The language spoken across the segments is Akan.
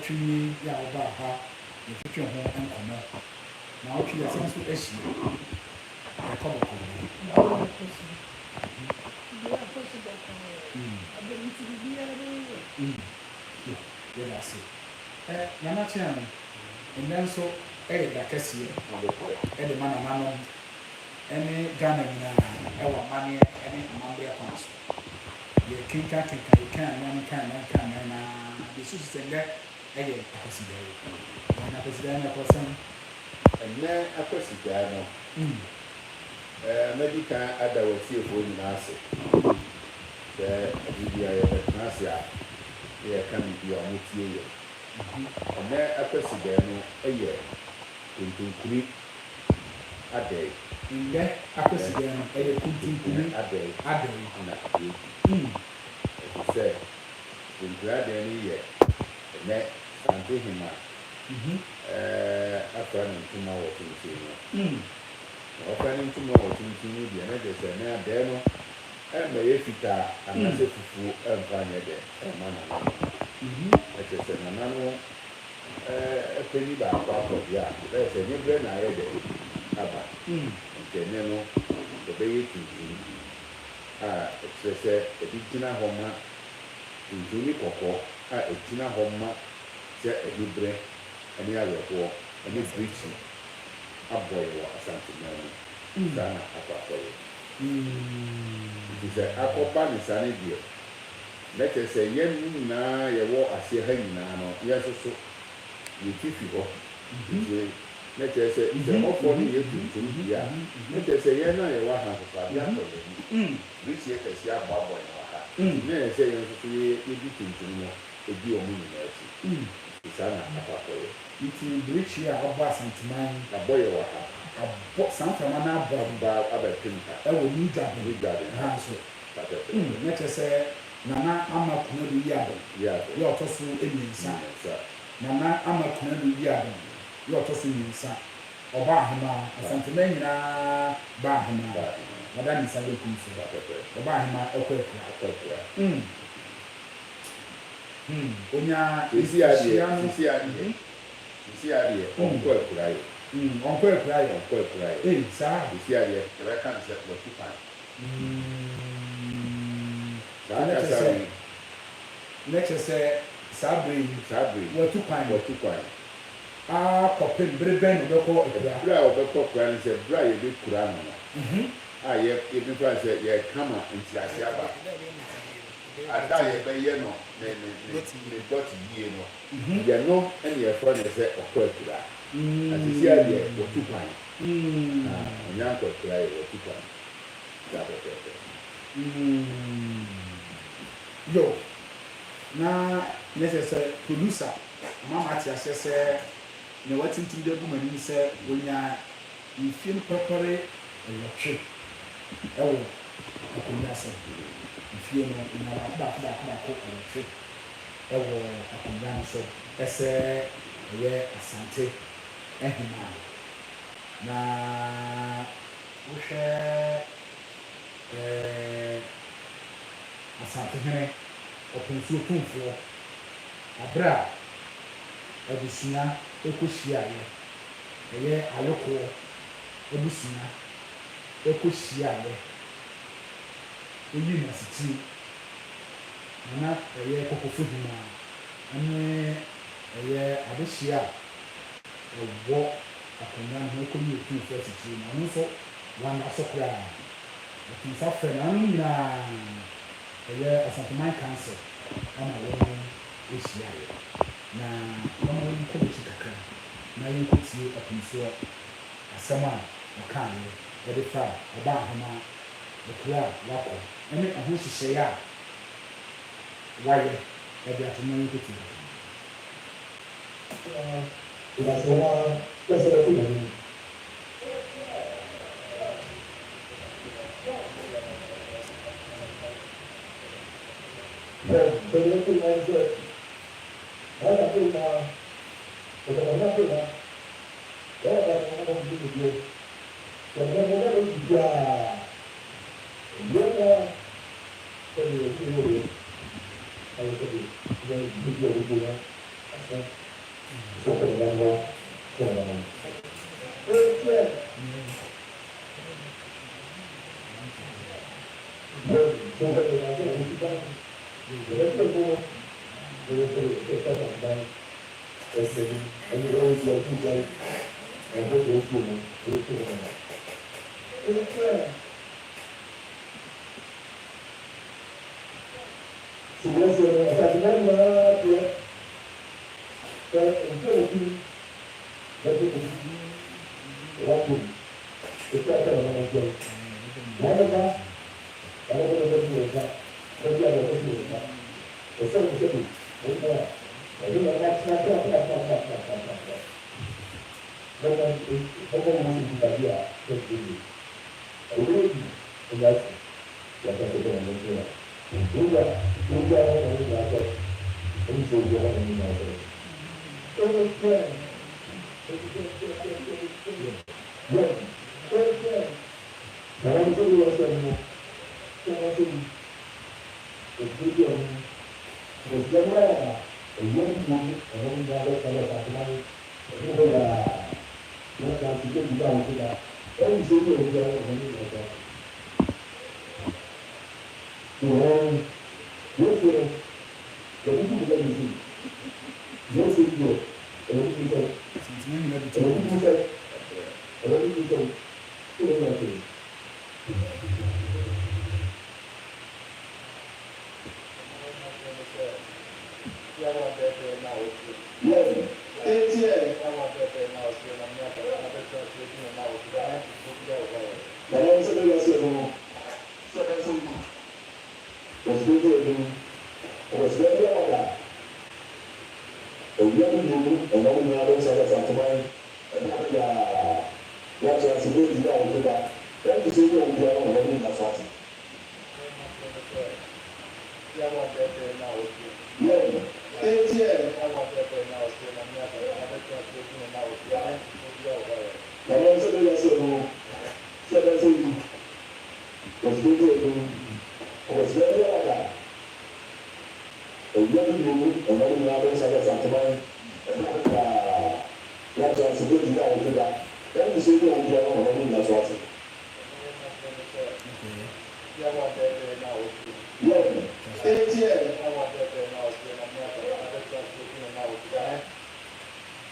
Naawɔtwe nie yi a wobaa ha yɛtwetwe ho nkɔmmɔ. Naawɔtwe yi yɛasan nso ahyia. Ɛkɔ bɔkɔɔ deɛ. Biribiara kɔ so. Biribiara kɔ so bɔkɔɔ. Abɛ nti biribiara bɛyɛ yie. Yo, yɛda ase. Ɛ, Nana Kyeame, nnɛ nso yɛ da kɛseɛ de ma nananom ne Ghana nyinaa wɔ amanneɛ ne amammerɛ kwan so. Yɛkenkankenkan, yɛkan anan, kan anan, kan anan na yɛsusu sɛ nnɛ yɛ Akwasidae. Na Akwasidae no ɛkɔ sɛn? Ɛnnɛ Akwasidae no, mɛdi kan ada w'atiefoɔ nyinaa ase sɛ ɛberɛ biara yɛbɛtena ase a na yɛka biribi a wɔtie yɛn. Ɛnnɛ Akwasidae no yɛ Kontonkuri adɛe. Ndɛ Akwasidae no yɛ Kontonkuri adɛe adɛe. Na yɛdi. Ɛfiri sɛ Kontonkuri adɛe no yɛ ɛnnɛ Santehema afira ne ntoma wɔ tenten mu. Na wafira ne ntoma wɔ tenten mu deɛ, na kyerɛ sɛ ɛnnɛ adɛe no ɛmmɛyɛ fitaa anaasɛ fufuo ɛmfa nyɛ dɛ ɛmma nana no. Na kyerɛ sɛ nana no panin baako akɔ deɛ a, na kyerɛ sɛ ne berɛ na ayɛ dɛ aba. Nti ɛnnɛ no yɛbɛyɛ tuntum a ɛkyerɛ sɛ ɛde gyina hɔ ma tuntum ne kɔkɔɔ a ɛgyina hɔ ma sɛ aniberɛ ne awerɛhoɔ ne birikyi abɔ yɛn wɔ Asanteman mu. Saa na akɔ akɔyɛ. Nti sɛ akɔba ne saa no deɛ, na kyerɛ sɛ yɛn nyinaa yɛwɔ aseɛ ha nyinaa no, yɛn nso so yɛtu fi hɔ. Nti na kyerɛ sɛ, sɛ hɔfoɔ no yɛ tuntum deɛ a, na kyerɛ sɛ yɛn a yɛwɔ ha nso so adeɛ atɔ yɛn ani. Birikyi kɛseɛ aboaboa yɛn wɔ ha. Nti na ɛyɛ sɛ yɛn nso so yɛdi tuntum no di wɔn nyinaa akyi. Nti saa na akɔ akɔyɛ. Nti birikyi a abɔ Asanteman. Abɔ yɛ wɔ ha. Abɔ, saa mframa no abɔ yɛn. Aba abɛpem ha. Ɛwɔ New Dwaben. New Dwaben ha nso. Saa pɛpɛɛpɛ. Na kyerɛ sɛ Nana Ama Konadu Yiadom. Yiadom. Yɛ ɔtɔ so mmiɛnsa. Mmiɛnsa. Nana Ama Konadu Yiadom yɛ ɔtɔ so mmiɛnsa. Ɔbaa ahemaa. Asanteman nyinaa baa ahemaa. Baa ahemaa. Wada ne nsa benkum so. Saa pɛpɛɛpɛ. Ɔbaa ahemaa ɛkɔ akura. Ɛkɔ akura. Onyaa Sisi adeɛ, nhyia no. sisi adeɛ, sisi adeɛ, ɔnkɔ akura yɛ. Ɔnkɔ akura yɛ. Ɔnkɔ akura yɛ. Ei, saa. Sisi adeɛ, yɛbɛka no sɛ watu kwan. Saa Na kyerɛ kasa sɛ, wei. na kyerɛ sɛ saa bere yi. Saa bere yi. Watu kwan. Watu kwan. Akɔpem bere bɛn na ɔbɛkɔ akura? Bere a ɔbɛkɔ akura ne sɛ bere a yɛbɛkura no no, a yɛ, yɛbɛfa no sɛ yɛreka ma ntease aba. Ada a yɛbɛyɛ no ne ne ne ne dɔte yie no, yɛ no na yɛfrɛ no sɛ ɔkɔ akura. Na seesei ara deɛ watu kwan. Ah, ɔnya nkɔ akura yɛ, watu kwan. Saa pɛpɛɛpɛ. Yo, na na kyerɛ sɛ producer ama mate aseɛ sɛ nea watintim de agu m'anim sɛ wɔnya mfie no pɛpɛre nwɔtwe wɔ akonnwa so. Mfie no, ɔnya baako baako baako baako nwɔtwe wɔ akonnwa no so sɛ ɔyɛ Asante hemaa. Na wohwɛ ɛɛ Asantehene Ɔpemfo Otumfoɔ, aberɛ a abusua kɔhyiaeɛ, ɛyɛ Ayokoɔ abusua kɔhyiaeɛ, yii no asetire, na na ɛyɛ Kɔkɔfo Hemaa ne ɛyɛ adehyeɛ a ɛwɔ akonnwa no ho kɔyii Otumfoɔ asetire, na ɔno nso wanna so koraa. Ɔtoo nsa frɛɛ nananom nyinaa, ɛyɛ Asanteman Council ma wɔhyiaeɛ. Na momma yɛnkɔ n'akyi kakra na yɛnkɔtie Ɔpemsoɔ asɛm a ɔkaeɛ de faa Ɔbaa Ahema akuro a wakɔ ne ɛho nhyehyɛeɛ a wayɛ de ato. Momma yɛnkɔtie kakra. Asantuma nyinaa bi to.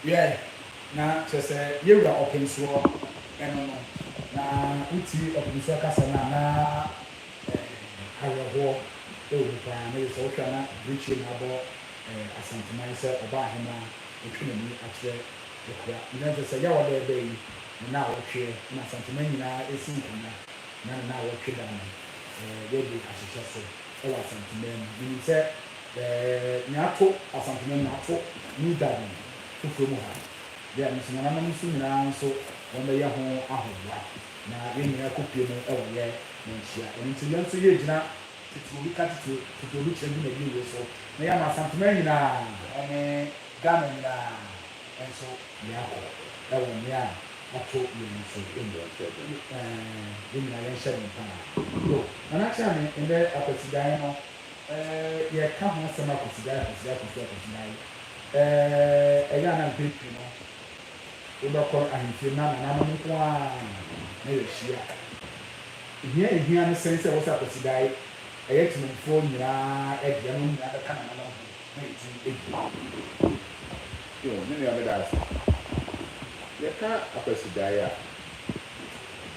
Wiɛ, na kyerɛ sɛ yɛwura Ɔpemsoɔ ɛno no, na wotie Ɔpemsoɔ kasa no a, na awerɛhoɔ wɔ mu paa. Na yɛ sɛ wohwɛ a, na birikyie na abɔ Asanteman sɛ ɔbaa ahemaa ɔtwe n'ani akyerɛ akura. Na kyerɛ sɛ yaw a ɛbɛɛ yi ne naawɔtweɛ na Asanteman nyinaa ɛsi nkonnwa na ne naawɔtwe da no yɛde ahyehyɛ so wɔ Asanteman mu. Menim sɛ nea ato Asanteman mu na ato New Garden foforɔ mu ha. Deɛ nso nananom nso nyinaa nso wɔbɛyɛ ho ahoboa na yɛn nyinaa kɔpue mu wɔ yɛ manhyia. Ɛno nti yɛn nso yɛgyina tete obi ka tete tete obi kyerɛ dwumadie wei so na yɛama Asanteman nyinaa ne Ghana nyinaa nso yɛakɔ wɔ nea ato yɛn nso mu. Yɛn nyinaa yɛnhyɛ den paa. Yo, Nana Kyeame, ndɛ Akwasidae no yɛka ho asɛm Akwasidae, Akwasidae, Akwasidae, Akwasidae. Ɛyɛ a na mpɛn pii no wobɛkɔ ahemfie na nananom nko ara na yɛahyia. Hia a ehia ne sɛn sɛ ɛwɔ sɛ Akwasidae ɛyɛ Temanmufoɔ nyinaa dea na wɔn nyinaa bɛka nananom ho na yɛatumi adi. Yo, me nua meda ase. Yɛka Akwasidae a,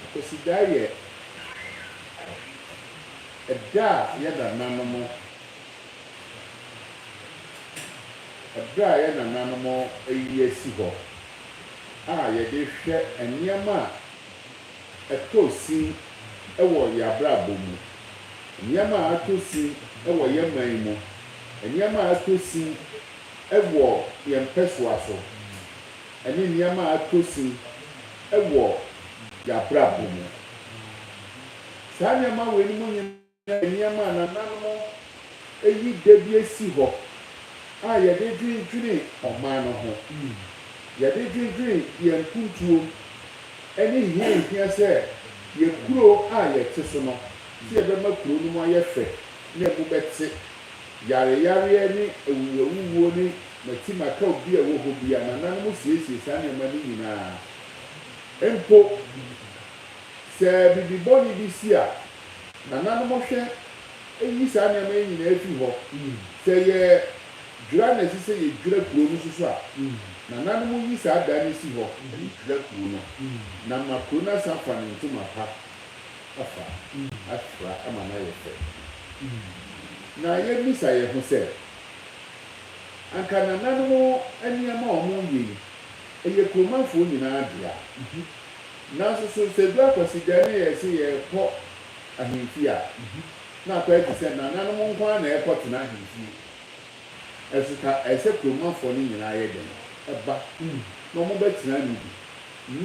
Akwasidae yɛ ɛda a yɛ nananom, ɛberɛ a yɛ nananom ayi asi hɔ a yɛde hwɛ nneɛma a ɛtɔ sin wɔ yɛn abrabɔ mu, nneɛma a atɔ sin wɔ yɛn man mu, nneɛma a atɔ sin wɔ yɛn mpɛsoa so, ne nneɛma a atɔ sin wɔ yɛn abrabɔ mu. Saa nneɛma weinom nyinaa yɛ nneɛma a nananom ayi da bi asi hɔ a yɛde dwendwene ɔman no ho, yɛde dwendwene yɛn mpuntuo ne hia a ɛhia sɛ yɛn kuro a yɛte so no, sɛ yɛbɛma kuro no mu ayɛ fɛ na ɛmu bɛte, yareyareɛ ne awuwuawuwuo ne. Mati maka obi a ɛwɔ hɔ bi a nananom siesie saa nneɛma no nyinaa. Mpo sɛ biribi bɔne bi si a, nananom hwɛ yi saa nneɛma yi nyinaa fi hɔ. Sɛ yɛ dwira na ɛsɛ sɛ yɛdwira kuro no nso so a, nananom yi saa da no si hɔ de dwira kuro no, na ma kuro no asan afa ne ntoma pa afa afira ama no ayɛ fɛ. Na yɛmmisa yɛn ho sɛ, Anka nananom nneɛma a wɔyɛ yi, ɛyɛ kuromanfoɔ nyinaa dea? Nanso so sɛ ɛdu Akwasidae na yɛse yɛrekɔ ahemfie a, na akɔyɛ te sɛ nananom nko ara na ɛrekɔtena ahemfie? Ɛso ka ɛsɛ sɛ kuromanfoɔ no nyinaa yɛ dɛn? Ɛba na wɔbɛtena ano bi.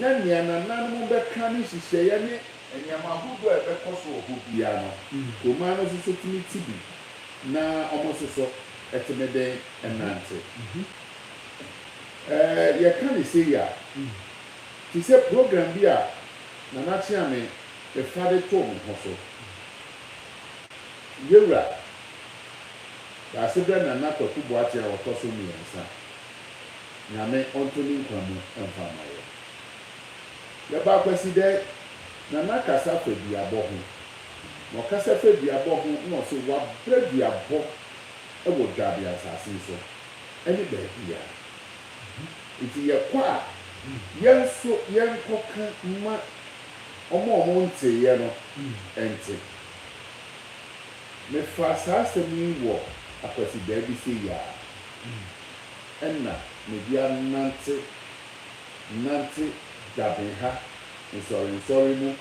Na nea nananom bɛka ne nhyehyɛeɛ ne nneɛma ahodoɔ a ɛbɛkɔ so wɔ hɔ biara no, kuroman no nso so tumi te bi na wɔn nso so tumi de nante. Ɛɛ, yɛka no sei a, te sɛ program bi a Nana Kyeame fa de too me ho so. Yɛwura Daasebrɛ Nana Kwaku Boakye a ɔtɔ so mmiɛnsa, Nyame ɔnto ne nkwa mu mfa mma yɛn. Yɛbaa Kwasidɛ, Nana kasa fa duabɔ ho. Na ɔkasa fa duabɔ ho na ɔse wabrɛ duabɔ wɔ Dwabe asase yi so ne baabiara. Nti yɛkɔ a, yɛn nso yɛnkɔka ma wɔn a wɔnteeɛ no nte. Mefaa saa asɛm yi wɔ Akwasidaa bi sei ara, ɛna mede anante nante Dwaben ha nsɔrensɔre mu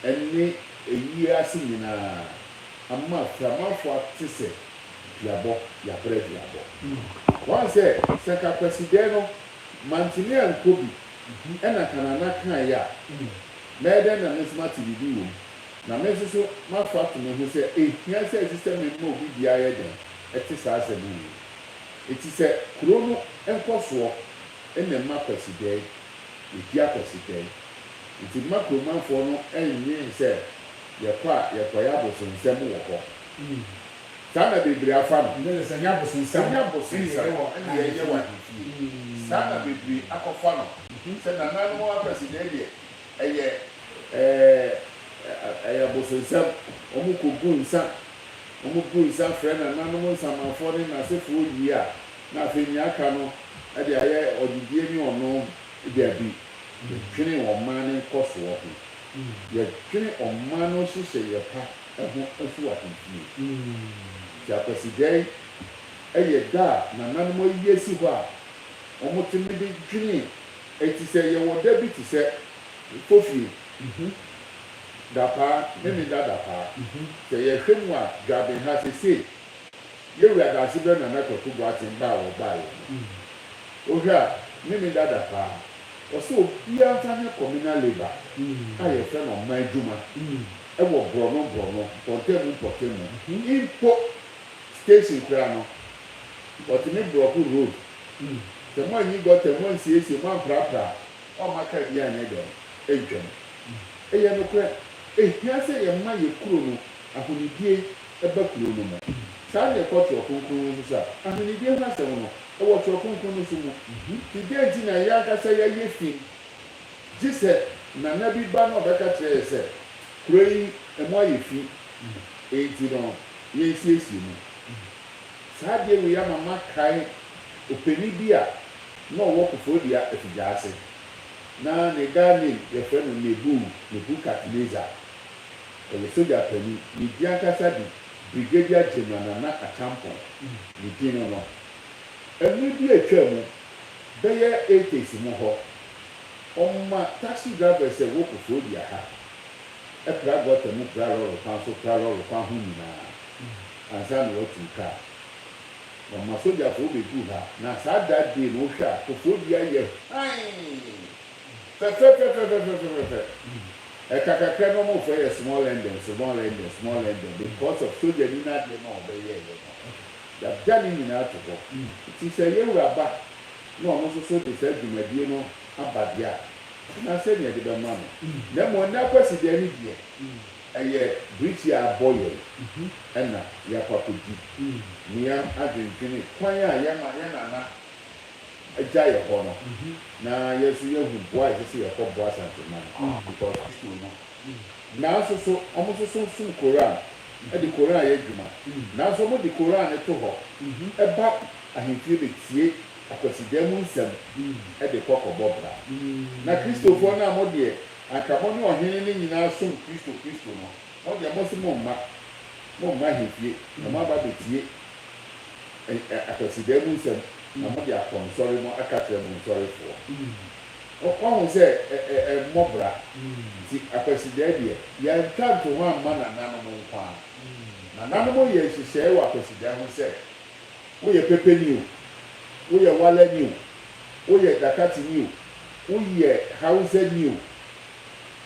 ne ayie ase nyinaa ama afiramanfoɔ ate sɛ duabɔ, yɛabrɛ duabɔ. Woahu sɛ, sɛ nka Kwasidɛɛ no mantumi ankɔ bi ɛna nka Nana kaeɛ a, mɛyɛ dɛn na me nso mate biribi wɔ mu? Na me nso so mafa ato me ho sɛ ɛhia sɛ ɛsɛ sɛ mema obi biara yɛ dɛn ɛte saa asɛm wei. Enti sɛ kuro no nkɔsoɔ na ɛma Kwasidɛɛ, yɛdi Akwasidɛɛ. Enti mma kuromanfoɔ no nnwen sɛ yɛkɔ a yɛkɔyɛ abosonsɛm wɔ hɔ. Saa na bebree afa no. Ɛnyɛ sɛ ɛnyɛ abosonsɛm Ɛnyɛ abosonsɛm na yɛyɛ wɔ ahemfie. Saa na bebree akɔfa no sɛ nananom akwasidɛɛ deɛ ɛyɛ ɛyɛ abosonsɛm. Wɔkɔgu nsa, wɔgu nsa frɛ nananom nsamanfoɔ ne nnasefoɔ wie a, na afei nea aka no de ayɛ ɔdedie ne ɔnom. Dabi, yɛdwene ɔman no nkɔsoɔ ho. Yɛdwene ɔman no nhyehyɛeɛ pa ho nso wɔ ahemfie. Nti Akwasidae yɛ da a nananom ayi asi hɔ a wɔtumi de dwene. Enti sɛ yɛwɔ da bi te sɛ Fofie, Dapaa, Memenda Dapaa, sɛ yɛhwɛ mu a Dwaben ha seesei Yɛwura Daasebrɛ Nana Kwaku Boateng ba a wɔbaeɛ no, wohwɛ a Memenda Dapaa, ɔsɛ obiara mfa nyɛ communal labour a yɛfrɛ no ɔman adwuma wɔ borɔno borɔno, mpɔntamu mpɔtamu, mpo station koraa no wɔtumi brɔko road. Sɛ moanyi gɔta, moansiesie, moamprapra a, ɔmma kaa biara nyɛ dɛn ntwam. Ɛyɛ nokorɛ, ɛhia sɛ yɛma yɛ kuro no ahonidie ba kuro no mu. Saa na ɛkɔ Twerɛ Kronkron no nso so a, ahonidie ho asɛm no, ɛwɔ Twerɛ Kronkron no nso mu. Nti dɛn nti na yɛn ankasa yɛayɛ fi? Gye sɛ nana bi ba na ɔbɛka kyerɛ yɛn sɛ, kuro yi, ɛmu ayɛ fi, enti no yɛnsiesie mu. Saa adeɛ wei ama makae ɔpanin bi a na ɔwɔ Koforidua Afigyaase. Na ne guy name yɛfrɛ no Nebu, Nebukadnesar. Ɔyɛ sogya panin. Ne din ankasa de Brigadier General Nana Acheampong. Ne din no no. Mmere bi a atwam mu, bɛyɛ eighties mu hɔ, ɔma taxi drivers a ɛwɔ Koforidua ha pra gɔta mu pra lɔre kwan so pra lɔre kwan ho nyinaa ansa na wɔatu kaa. Wɔma sogyafoɔ bɛduru ha na saa that day no wohwɛ a Koforidua yɛ hann fɛfɛfɛfɛfɛfɛfɛ. Ɛka kakra na wɔfrɛ yɛ small London, small London, small London because of sogyani no adeɛ no a ɔbɛyɛeɛ no. Yɛada ne nyinaa ato hɔ. Nti sɛ yɛn wura ba na ɔno nso so de saa dwumadie no aba deɛ a, na sɛdeɛ yɛde bɛma no. Na mmom ɛnnɛ Akwasidae no deɛ, Ɛyɛ birikyi a abɔ yɛn na yɛakɔ akɔdi nea adwendwene kwan a yɛma yɛn nana gya yɛ hɔ no na yɛn nso yɛahu boa a ɛsɛ sɛ yɛkɔboa Asanteman because Kristo no nanso so wɔn nso so som Koran de Koran yɛ adwuma nanso wɔde Koran no to hɔ ba ahemfie bɛtie Akwasidan mu nsɛm de kɔ kɔbɔ bra. Na Kristofoɔ no a mo deɛ anka mo ne ɔhene no nyinaa som Kristo Kristo no, mo deɛ mo se mo mma, mo mma ahemfie, na mo aba abɛtie Akwasidan mu nsɛm, na mo de akɔ nsɔre mu aka akyerɛ mo nsɔrefoɔ. Woahu sɛ ɛmmɔ bra. Nti Akwasidan deɛ, yɛantwa nto hɔ amma nananom nko ara. Nananom yɛɛ nhyehyɛeɛ wɔ Akwasidan ho sɛ, Woyɛ pɛpɛni o, woyɛ Walani o, woyɛ Dakatini o, woyɛ Hausani o,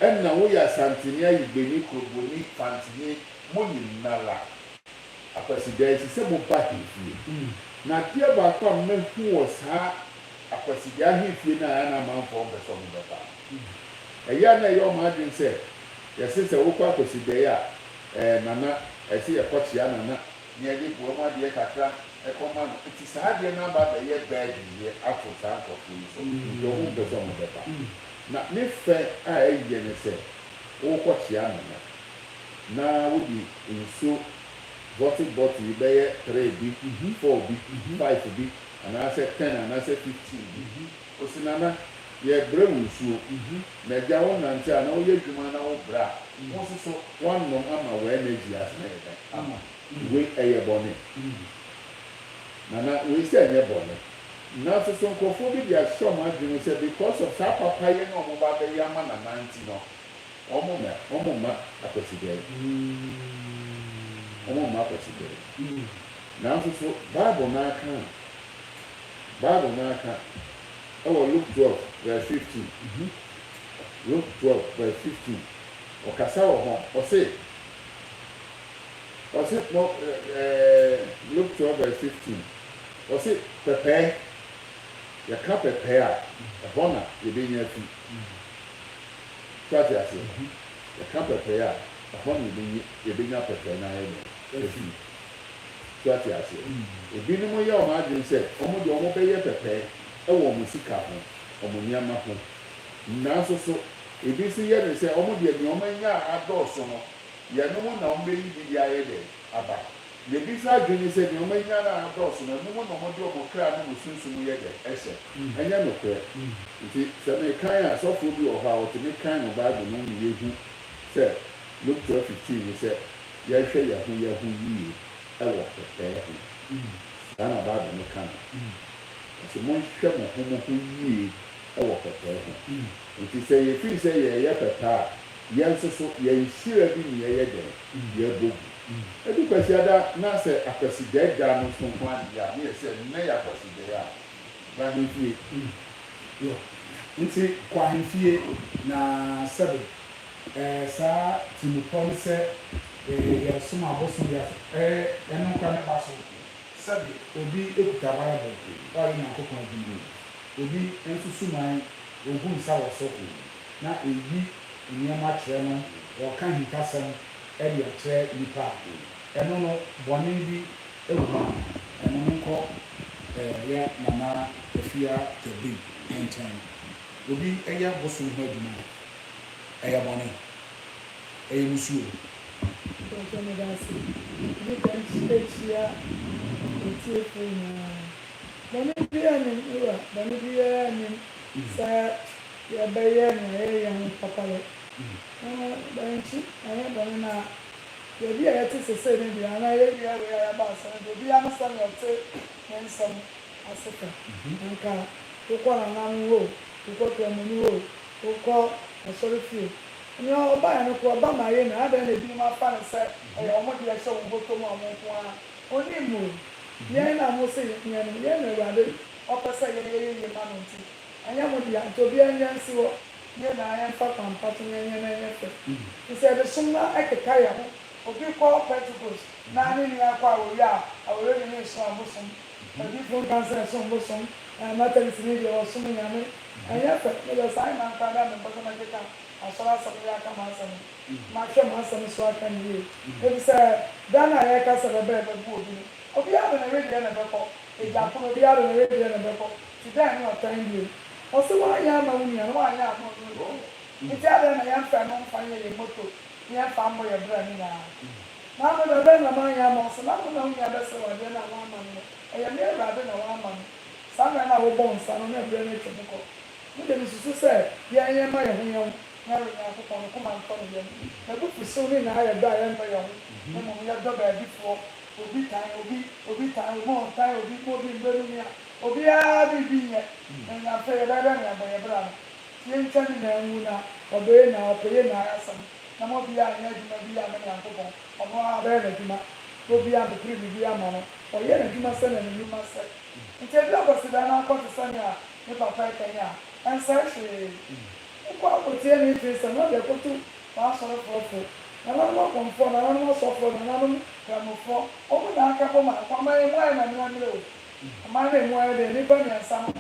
ɛna woyɛ Asanteni, Ayigbeni, Kroboni, Fantini, mo nyinara, Akwasidaa ɛsɛ sɛ moba ahemfie. Na adeɛ baako a mahu wɔ saa Akwasidaa ahemfie no a ɛyɛ a na amanfoɔ mpɛ sɛ wɔbɛba no, ɛyɛ a na ɛyɛ wɔn adwene sɛ, yɛse sɛ wokɔ Akwasidae a, ɛɛ Nana, ɛsɛ yɛkɔkyea Nana, na yɛde boa mu adeɛ kakra kɔma no, nti saa adeɛ no aba abɛyɛ burden deɛ ato saa nkorɔfoɔ yi so, nti wɔn mpɛ sɛ wɔn bɛba. Na ne fɛ a ɛyɛ ne sɛ, wokɔ kyea Nana, na wode nsuo bottle bottle yi bɛyɛ three bi, four bi, five bi, anaasɛ ten anaasɛ 15 bi, ose Nana, yɛrebrɛ wo nsuo, na agya wo nante a na woyɛ adwuma na wo brɛ a, wo nso so woanom ama wo energy asene ayɛ dɛn ama. Wei ɛyɛ bɔne? Nana, wei sɛ ɛnyɛ bɔne. Nanso so nkurɔfoɔ bi de ahyɛ wɔn adwene mu sɛ because of saa papayɛ no a wɔba abɛyɛ ama Nana nti no, wɔn mma, wɔn mma akwasidɛe. Wɔn mma akwasidɛe. Nanso so Bible no ara ka a, Bible no ara ka ɛwɔ Luke 12 verse 15. Luke 12 verse 15. Ɔkasa wɔ hɔ, ɔse, Ɔse mo ɛɛ Luke 12 verse 15 ɔse pɛpɛɛ, yɛka pɛpɛɛ a, ɛhɔ na yɛbɛnya afi. So ate aseɛ? Yɛka pɛpɛɛ a, ɛhɔ na yɛbɛnya yɛbɛnya pɛpɛɛ no ayɛ dɛn? Afi. So ate aseɛ? Ebinom yɛ wɔn adwene sɛ wɔn deɛ wɔbɛyɛ pɛpɛɛ wɔ wɔn sika ho, wɔn nneɛma ho. Nanso so ebi nso yɛ no sɛ wɔn deɛ nea wɔanya a adɔɔso no, Yɛnom na wɔbɛyi bi de ayɛ dɛn? Aba. Yɛbisa adwene sɛ nea wɔanya no a adɔɔso no, ɛno mu na wɔde wɔn kra ne wɔn sunsum yɛ dɛn? Hyɛ. Ɛnyɛ nokorɛ. Nti sɛ mekan a, sɔfoɔ bi wɔ hɔ a ɔtumi kan no Bible no mu yɛhu sɛ Luke 12:15 ne sɛ yɛnhwɛ yɛn ho yɛn ho yie wɔ pɛpɛɛ ho. Saa na Bible no ka no. Ɔse monhwɛ mo ho mo ho yie wɔ pɛpɛɛ ho. Nti sɛ yɛfiri sɛ yɛreyɛ pɛpɛ a, Yɛn nso so, yɛn nhyira bi ne yɛyɛ dɛn? Yɛbɔ gu. Edu Kwasiada na sɛ Akwasidɛɛ da no so nko ara deɛ a, ne yɛ sɛ nnɛ yɛ Akwasidɛɛ a, bra ahemfie. Yo, nti kɔ ahemfie na sɛbe eh, saa tirimupɔ ne sɛ eh, yɛresom abosom yɛ eh, ɛno nkora mɛba so. Sɛbe obi kuta Bible, ɔreyɛ Nyankopɔn adwuma, obi nso suman, ogu nsa wɔ so. na eyi nneɛma kyerɛ no, ɔreka ahintasɛm de akyerɛ nnipa a, ɛno no bɔne bi wɔ mu anaa? Ɛno menkɔ yɛ Nana Afia Jabri nkyɛn. Obi yɛ bosom ho adwuma a, ɛyɛ bɔne? Ɛyɛ musuo? Mpakyɛw meda ase. Mede kan kyia atiefoɔ nyinaa. Bɔne biara nnim me wura, bɔne biara nnim sɛ yɛbɛyɛ nea ɛyɛ yɛn ho papayɛ. Na bankye anyɛ bɔne na baabi a yɛte sesei no deɛ anaa yɛn wia wei a yɛaba ase no deɛ obiara ne sɛnea ɔte ne nsɛm ase fa. Anka wokɔ nananom hɔ o, wokɔ kramoni hɔ o, wokɔ asɔrefie o, nea ɔbaeɛ no koraa ɔba ma yɛ nyinaa adɛn na ebinom afa no sɛ ɛyɛ wɔn deɛ ɛhyɛ wɔn bɔtɔ mu a wɔn nko ara ɔnim o. Yɛn na mose yɛnyɛ no, yɛn na Awurade ɔpɛ sɛ yɛyɛ yie ma no nti Ɛnyɛ mo dea, nti obiara nnya nsi hɔ, na yɛn nyinaa yɛmfa kwan pa so na yɛnyɛ na ɛnyɛ fɛ. Nti sɛ yɛde som no keka yɛn ho, obi kɔ Pentecost na ne nua kɔ awɔwie a, awɔwie de ne resom abosom, adiyifoɔ nka sɛ ɛsom bosom, Ɛɛ Methodistni deɛ ɔsom Nyame. Ɛnyɛ fɛ. Me deɛ saa mma no koraa deɛ mempɛ sɛ mɛkeka asɔre asɛm yi aka m'asɛm ho. Mahwɛ m'asɛm so aka no yie. Efisɛ da no a yɛreka sɛ bɛba a ɛbɛbu obi no, obiara de ne wedeɛ na ɛbɛkɔ. Egya pono, obiara de ne wedeɛ na ɛbɛkɔ. Nti dɛn ne ɔtan bio? Ɔse woanyɛ ama wo nua no, woanyɛ ama ɔno nso. Nti adɛn na yɛmfa ɛno mfa nyɛ yɛn moto na yɛmfa mmɔ yɛn bra nyinaa? Maame da bɛn na manyɛ ama wo? Sɛ na wo na wo nua bɛsrɛ wo adeɛ no a woamma no no, ɛyɛ me Awurade na woama no. Saa mmerɛ no a wobɔ wo nsa no, na ɛberɛ no atwam kɔ. Me deɛ mesusu sɛ yɛn yɛmma yɛn ho yɛn ho, na yɛwɔ Nyankopɔn no koma ntɔ ne yam. N'abufuhyew ne n'ayɛdɔ a yɛnnɔ yɛn ho, na mmom yɛdɔ baabifoɔ. Obi tan obi, obi tan obi, ɔntan obi, ma obi mbrɛ no nua. Obiara biribi nyɛ, na Nyamfrɛ yɛbɛyɛ dɛn na yɛabɔ yɛn bra no? Nti yɛntwa ne nyinaa ngu na ɔdɔ yɛn nyinaa, ɔpɛ yɛn nyinaa asɛm. Na ma obiara nyɛ adwuma bi amma Nyankopɔn, ɔno ara bɛyɛ n'adwuma, na obiara mpepere biribi amma no, ɔyɛ n'adwuma sɛnea ne nnwuma sɛ. Nti edu Akwasida na akɔ te sɛ nea me papa reka yi a, ɛnsɛe hwee. Wokɔ akɔtie ne mfeesɛm na wode akɔtu w'asɔrefoɔ fo, nananom akɔmfoɔ, nananom asɔfoɔ, nananom kramofoɔ, wɔn nyinaa ka bom a, ɔman yi mu ayɛ na mmerɛmmerɛ o. Ɔman no a emu ayɛ den, nnipa mmiɛnsa no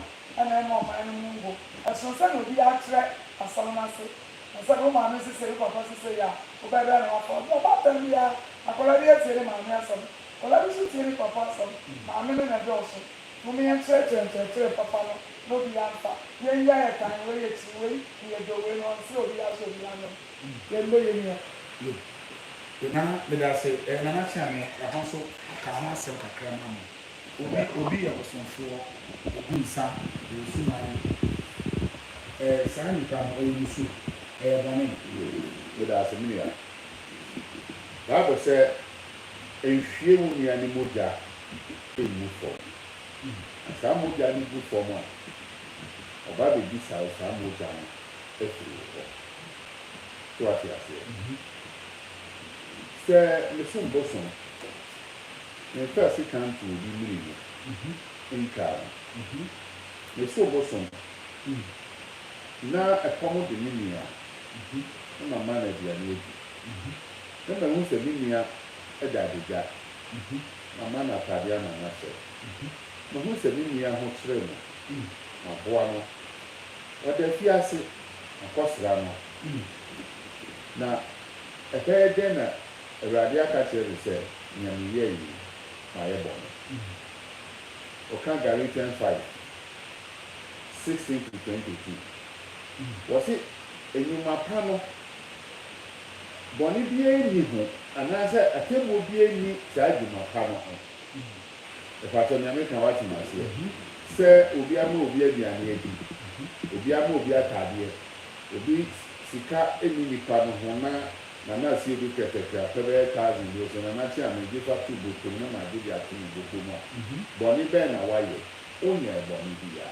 na ɛma ɔman no mu ngo. Ɛsono sɛnea obiara kyerɛ asɛm no ase. Na sɛ wo maame se sei, wo papa se sei a, wobɛyɛ dɛn na woafa? Ɔde ɔbaatan biara, akwadaa bi atie ne maame asɛm, akwadaa bi nso tie ne papa asɛm. Maame no na ɛdɔɔso. Mom yɛnkyerɛkyerɛ nkyerɛkyerɛ papa no na obiara mfa. Yɛnyi ayɛ tan, wei yɛkyiri wei, na yɛdɔ wei no, ɔnsrɛ obiara sɛ obiara nnɔ no. Yɛnnɔ yɛn nua. Yo. Nana, medase. Eh, Nana Kyeame, ɛhɔ nso ka ho asɛm kakra ma me. Obi obi yɛ bosomfoɔ, ɔgu nsa, ɔwɔ suman, ɛɛ saa nipa no ɔyɛ musu, ɛyɛ bɔne. Meda ase me nua. Bible sɛ nhwie wo nua no mogya ngu fam. Na saa mogya no gu fam a, ɔba bɛbisa wo saa mogya no afiri wo hɔ. So wate aseɛ? Sɛ mesom bosom Memfaa sika ntoo obi mene mu ntwaa no. Mesoo bosom na ɛkɔm de me nua na mama no aduane adi. Na mahu sɛ me nua da adagya, mama no atade ama no ahyɛ. Mahu sɛ me nua ho kyere no, maboa no. Ɔda afiase, makɔsra no. Na ɛbɛyɛ dɛn na Awurade aka akyerɛ me sɛ nea meyɛe yi, mayɛ bɔne. Ɔka Galatians 5, 16 to 22. Wɔse nnwuma pa no, bɔne biara nni ho anaasɛ atemmuo biara nni saa adwuma pa no ho. Mepakyɛw nea meka woate me aseɛ? Sɛ obi ama obi aduane adi, obi ama obi ataadeɛ, obi sika nni nipa no ho na Nana Asiedu kɛtɛkɛ apɛ bɛyɛ thousand bi ɔsɛ Nana kye a megye fa to bɔtɔ mu na magye de ato me bɔtɔ mu a bɔne bɛn na wayɛ? Onyɛɛ bɔne biaa.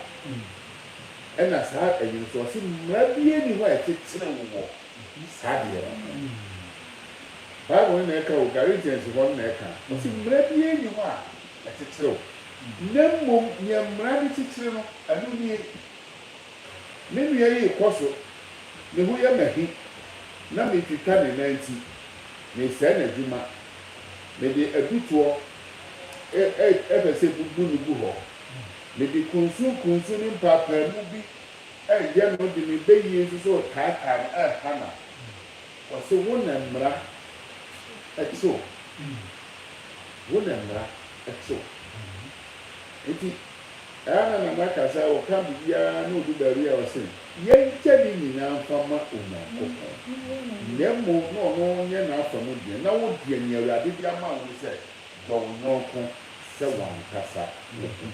Ɛna saa ɛyi no nso ɔse mmara biaa nni hɔ a ɛkyekyere wo wɔ saa deɛ no ho. Bible no na ɛka o, Galatians hɔ no na ɛka. Ɔse mmara biaa nni hɔ a ɛkyekyere wo na mmom nea mmara no kyekyere no ɛno nie. Me nua yi rekɔ so, ne ho yɛ me ahi, na meretwitwa ne nan ti, meresɛe n'adwuma, mede adutoɔ repɛ sɛ bubu no gu hɔ, mede kunsunkunsun ne mpaapaamu bi reyɛ no de me bayie nso so retaataa no reha no a, ɔse wo na mmara kye wo, wo na mmara kye wo. Nti Ɛyɛ a na Nana ka sɛ ɔka biribiara na odu baabi a ɔse, Yɛnkyɛ ne nyinaa mfa mma Onyankopɔn, na mmom na ɔno nyɛ n'afa mu deɛ, na wo deɛ nea Awurade de ama wo ne sɛ, dɔ wo yɔnko sɛ w'ankasa wo ho.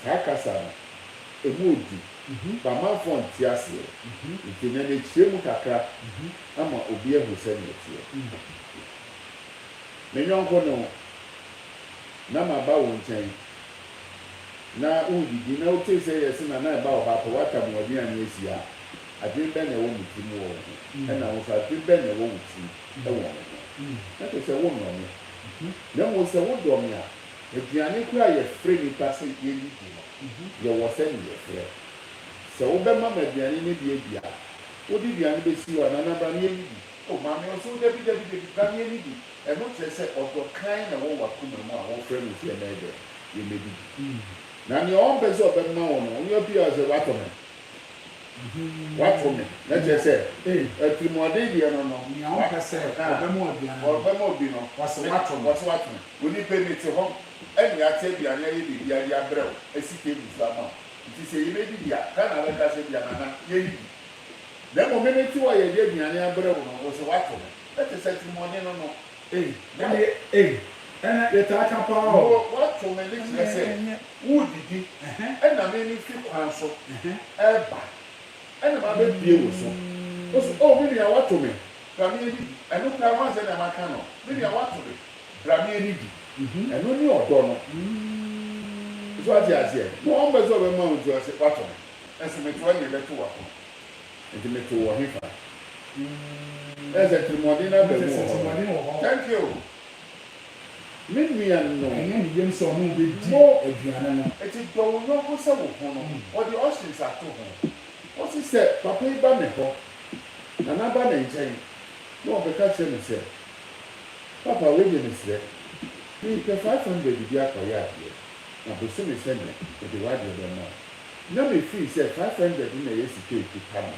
Saa kasa no, ɛmu ɔdu, but amanfoɔ nte aseɛ, nti nnɛ mekyerɛ mu kakra ama obi ahu sɛdeɛ ɛteɛ. Me yɔnko ne wo, na maba wo nkyɛn, na woredidi, na wotee sɛ yɛse na na ɛba wo ha pɛ, woatam w'aduane asi a, adwene bɛn na ɛwɔ me tirim wɔ wo ho? Ɛna wo nso, adwene bɛn na ɛwɔ wo tirim wɔ me ho? Na kyerɛ sɛ wonnɔ me. Na mmom sɛ wodɔ me a, aduane koraa a yɛfrɛ nnipa sɛ yɛnnidi no, yɛwɔ sɛnea yɛfrɛ. Sɛ wobɛma me aduane no bi adi a, wode aduane bɛsi hɔ a, Nana bra na yɛnnidi. O maame, ɔse wo dabi, dabi, dabi, bra na yɛnnidi. Ɛno kyerɛ sɛ ɔdɔ kann na ɛwɔ w'akoma mu a wofrɛ me sɛ yɛmmɛyɛ dɛn? Yɛmmɛdidi. Na nea ɔmpɛ sɛ ɔbɛma wo no, ɔnyɛ pii a ɔsɛ watɔ me. Wato me. Na kyerɛ sɛ, atirimuɔden deɛ no no. Nea ɔmpɛ sɛ ɔbɛma aduane no. Ɔbɛma obi no. Ɔse wato me. Ɔse wato me. Onipa yi, mete hɔ, ɛna yɛate aduane ayɛ biribiara de abrɛ wo, asi table so ama wo. Nti sɛ yɛbɛdidi a, ka na wobɛka sɛ ebia Nana, yɛnnidi. Na mmom me mete hɔ a yɛde aduane abrɛ wo no, wose wato me. Na kyerɛ sɛ atirimuɔden no no. Ei, ɛnneɛ ei, ɛnɛ yɛtaa ka paa o. Mo, wato me no kyerɛ sɛ woredidi, ɛna me mefi kwan so reba, ɛna mabɛpue wo so. Wose, oh me nua wato me, bra me yɛnnidi. Ɛno koraa woahu sɛnea maka no, me nua wato me, bra me yɛnnidi. Ɛno ne ɔdɔ no. So wate aseɛ? Na ɔmpɛ sɛ ɔbɛma wo nti ɔse, wato me. Nso mete hɔ na yɛbɛto w'apono. Nti meto wɔ hefa? Ɛyɛ sɛ tirimɔden no aba mu wɔ hɔ no. Thank you. Me nua no. Ɛnyɛ ne yam sɛ ɔne wo bɛdi Mo. aduane no. Nti dɔ wo yɔnko sɛ wo ho no, ɔde options ato ho. Ɔse sɛ papa yi ba me hɔ, Nana ba me nkyɛn na ɔbɛka kyerɛ me sɛ, Papa wei deɛ mesrɛ, mepɛ 500 bi akɔyɛ adeɛ, na bosome sɛ nnɛ mede w'adeɛ bɛma wo. Na me feel sɛ 500 no na ɛyɛ sika a ɛkuta me.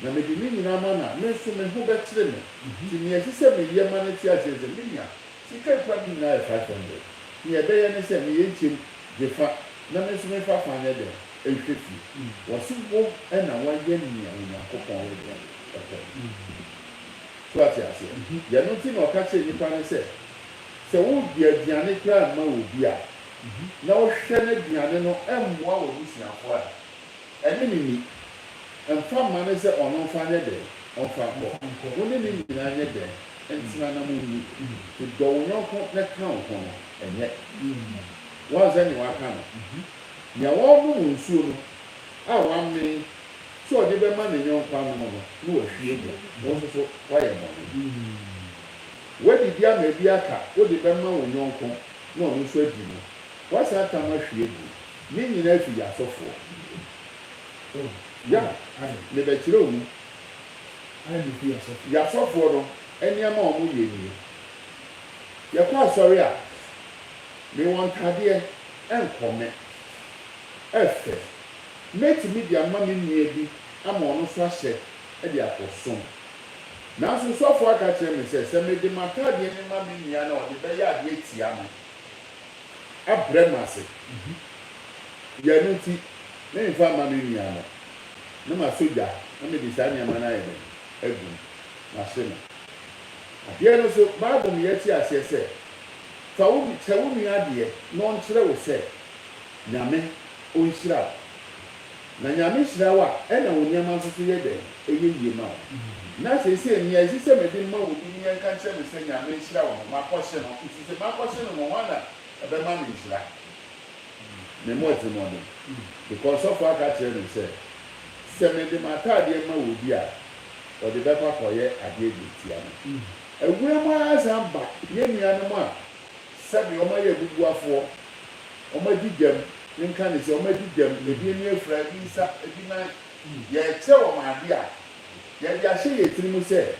Na mede ne nyinaa ma no a, me nso me ho bɛkyere me. Nti nea ɛsɛ sɛ meyɛ ma no te aseɛ ne sɛ, me nua, sika a ɛkura me nyinaa yɛ 500. Nea ɛbɛyɛ ne sɛ, meyɛ nkyɛm gye fa na me nso memfa fa nyɛ dɛn? Nhwɛ fie. Wɔse wo na woayɛ nea Onyankopɔn yɛ dɛn? Ɔpɛ no. So woate aseɛ? Ɛno nti na ɔka kyerɛɛ nnipa no sɛ, sɛ wode aduane koraa rema obi a, na wohwɛ n'aduane no mmoa w'abusuafoɔ a, ɛne no nni. Mfa mma no sɛ ɔno mfa nyɛ dɛn? Ɔmfa nkɔ. Wo ne no nyinaa nyɛ dɛn? Ntena na monni. Nti dɔ wo yɔnko na ka wo ho no, ɛnyɛ. Woahu sɛdeɛ waka no? Nea ɔrenom nsuo no a wamee sɛ ɔde bɛma ne yɔnko anom no, na wahwie agu. Wo nso so, woayɛ bɔne. Woadidi ama ebi aka, wode bɛma wo yɔnko na ɔno nso adi no, woasan atam ahwie agu. Ne nyinaa fi y'asɔfoɔ. Ya, mebɛkyerɛ wo mu. Y'asɔfoɔ no nneɛma a wɔyɛ nie. Yɛkɔ asɔre a, mewɔ ntadeɛ, ɛnkɔ me. Ɛfɛ. Mɛtumi de ama me nua bi ama ɔno nso ahyɛ de akɔsom. Nanso sɔfoɔ aka akyerɛ me sɛ, sɛ mede m'atadeɛ no ma me nua no a, ɔde bɛyɛ adeɛ atia me. abrɛ me ase. Yɛ ɛno nti, meremfa mma me nua no, na masɔ gya na mede saa nneɛma no ayɛ dɛn? Agu mu, mahye no. Adeɛ no nso, Bible ma yɛte aseɛ sɛ, Fa wo, kyɛ wo nua adeɛ na ɔnkyerɛ wo sɛ Nyame ɔnhyira wo. Na Nyame hyira wo a, ɛna wo nneɛma nso so yɛ dɛn? Ɛyɛ yie ma wo. Na seesei nea ɛsɛ sɛ mede ma obi ne ɛnka nkyerɛ me sɛ Nyame nhyira wo no, makɔhye no. Nti sɛ makɔhye no no, hwan na ɛbɛma me nhyira? Memmɔ atirimuɔden. Because sɔfoɔ aka akyerɛ me sɛ, sɛ mede m'ataadeɛ ma obi a, ɔde bɛkɔ akɔyɛ adeɛ de atia me. Awura mu ara san ba yɛn nuanom a sɛbe wɔayɛ abubuafoɔ, Wɔadi dɛm, menka no sɛ wɔadi dɛm, ebi ani afira, ebi nsa, ebi nan. Yɛrekyerɛ wɔn ade a, yɛde ahyɛ yɛn tirim sɛ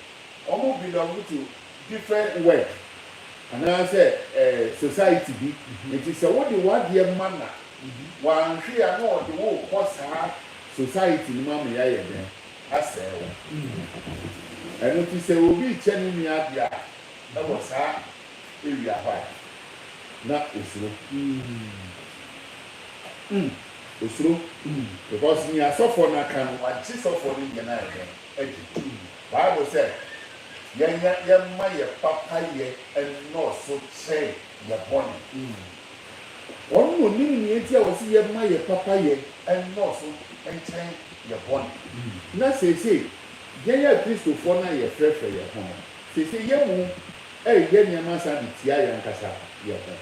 wɔn belong to different work anaasɛ society bi. Nti sɛ wode w'adeɛ ma no a, wanhwee a na ɔde wo rekɔ saa society no mu ama yɛayɛ dɛn? Asɛe wo. Ɛno nti sɛ obi rekyɛ ne nua adeɛ a, ɛwɔ saa area hɔ a, na osuro. Mm. Osuro. Because nea sɔfoɔ no aka no, wagye sɔfoɔ no deɛ no ayɛ dɛn? Adi. Bible sɛ, yɛnyɛ, yɛmma yɛ papayɛ nnɔɔso kyɛn yɛ bɔne. Ɔno na onim nea enti a ɔse yɛmma yɛ papayɛ nnɔɔso nkyɛn yɛ bɔne. Na seesei, yɛn Akristofoɔ no a yɛfrɛfrɛ yɛn ho no, seesei yɛn mu reyɛ nneɛma san de tia yɛn ankasa yɛn ho.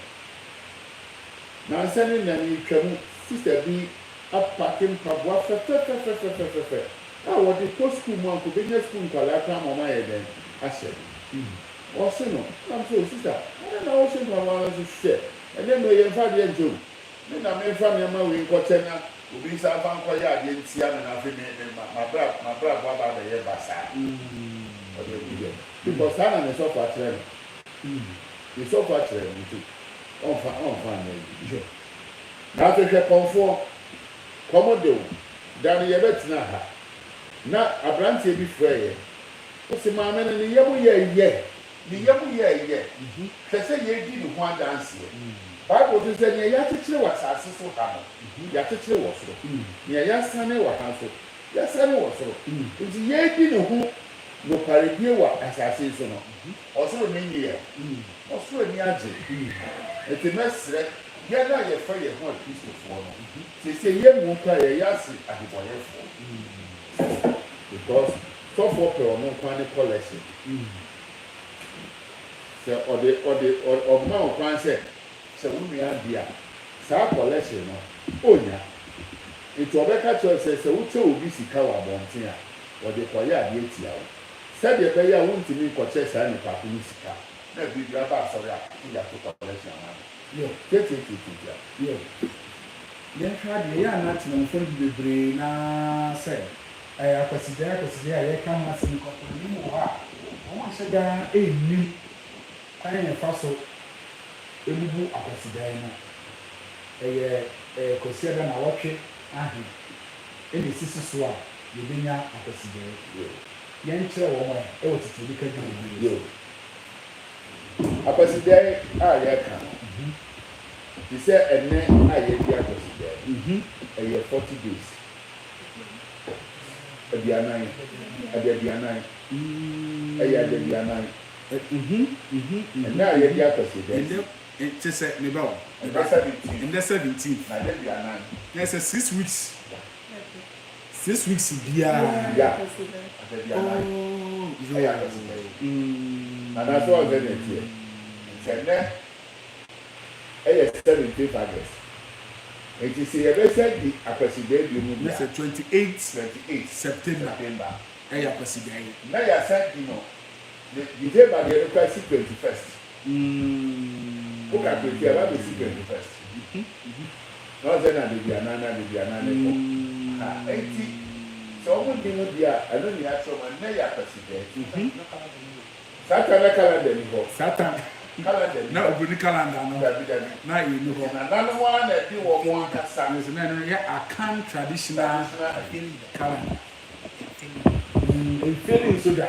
Nnansa ne nna meretwa mu, sista bi apake mpaboa fɛfɛfɛfɛfɛfɛfɛ a ɔde kɔ sukuu mu a anka obenya sukuu nkwadaa koraa ma wɔayɛ dɛn ahyɛ no. Ɔse no, na mese, o sista, adɛn na wohyɛ mpaboa no nso hwɛ, ɛnnɛ mmerɛ yɛmfa adeɛ nkyɛ o. Me na memfa nneɛma wei nkɔkyɛ na obi nsa mfa nkɔyɛ adeɛ ntia me na afei me me ma m'abra m'abrabɔ aba abɛyɛ basaa. Ɔde agu dɛm. Because saa na ne sɔfo akyerɛ no. Ne sɔfo akyerɛ no nti ɔmfa ɔmfa nyɛ ayi. Nanso hwɛ kɔmfoɔ, kɔm de wo, da no yɛbɛtenaa ha, na aberanteɛ bi frɛɛ yɛn, ɔse maame no ne yam yɛɛ yɛ, ne yam yɛɛ yɛ, hwɛ sɛ yɛredi ne ho adanseɛ. Bible se sɛ nea yɛakyekyere wɔ asase so ha no, yɛakyekyere wɔ soro, nea yɛasane wɔ ha nso, yɛasane wɔ soro. Nti yɛredi ne ho nokwaredie wɔ asase yi so no, ɔsoro ani nnye yɛn ho, ɔsoro ani agye. Nti mɛsrɛ yɛn a yɛfrɛ yɛn ho Akristofoɔ no, seesei yɛn mmom koraa yɛyɛ ase adebɔyɛfoɔ because sɔfoɔ pɛ ɔno nko ara ne collection. Sɛ ɔde ɔde ɔma wo kwan sɛ sɛ wo nua adi a, saa collection no ɔnnya. Nti ɔbɛka kyerɛ wo sɛ sɛ wokyɛ obi sika wɔ abɔnten a, ɔde kɔyɛ adeɛ tia wo. Sɛdeɛ ɛbɛyɛ a wontumi nkɔkyɛ saa nipa ko no sika na bere bi aba asɔre a wode ato collection ama no. Tiatiatiatia. Yo. Yɛnhwɛ adeɛ, ɛyɛ a na Temanfoɔ no bi bebree no ara sɛ ɛyɛ Akwasidɛɛ Akwasidɛɛ a yɛreka ho asɛm yi kɔnkɔnani mu wɔ hɔ a wɔn nhyɛ da nnim kwan a yɛfa so bubu Akwasidɛɛ no. Ɛyɛ Kwasiada nnawɔtwe ahe na ɛsisi so a yɛbɛnya Akwasidɛɛ? Yɛnkyerɛ wɔn ɛ wɔ tete nika dwumadie yi so. Akwasidɛɛ a yɛreka no, te sɛ ɛnnɛ a yɛredi Akwasidɛɛ no, ɛyɛ 40 days, aduanan, adaduanan, ɛyɛ adaduanan. Ɛnnɛ a yɛredi Akwasidɛɛ no. Kyerɛ sɛ, me ba o, me ba, Ɛnnɛ 17th. Ɛnnɛ 17th. Na adaduanan. Na ɛsɛ 6 weeks. 6 weeks biara. Yeah, adaduanan. Oh, yoo. Ɛyɛ Akwasidɛɛ. Anaasɛ wɔn sɛ na ɛteɛ. Nti ɛnnɛ ɛyɛ 17th August. Nti sɛ yɛbɛsɛ di Akwasidɛɛ bio mu Na deɛ sɛ 28 28 September September. ɛyɛ Akwasidɛɛ. Na yɛasan di no ne December deɛ no koraa si 21st. Wo calculate a ɛba bɛsi 21st. Na ɔsɛ na adaduanan na adaduanan ne kɔ. Ha, enti sɛ wɔn nni mu deɛ a, ɛno na yɛakyerɛ wɔn. Ɛnnɛ yɛ Akwasidɛɛ. Saa time na calendar nni hɔ. Saa time Calendar nni na hɔ. Obroni calendar no Dabi, dabi. na ɛnni hɔ. Nti nananom ara na ɛde wɔn ankasa. Yes, na ɛno no yɛ Akan traditional Traditional calendar. Mfeeli nso da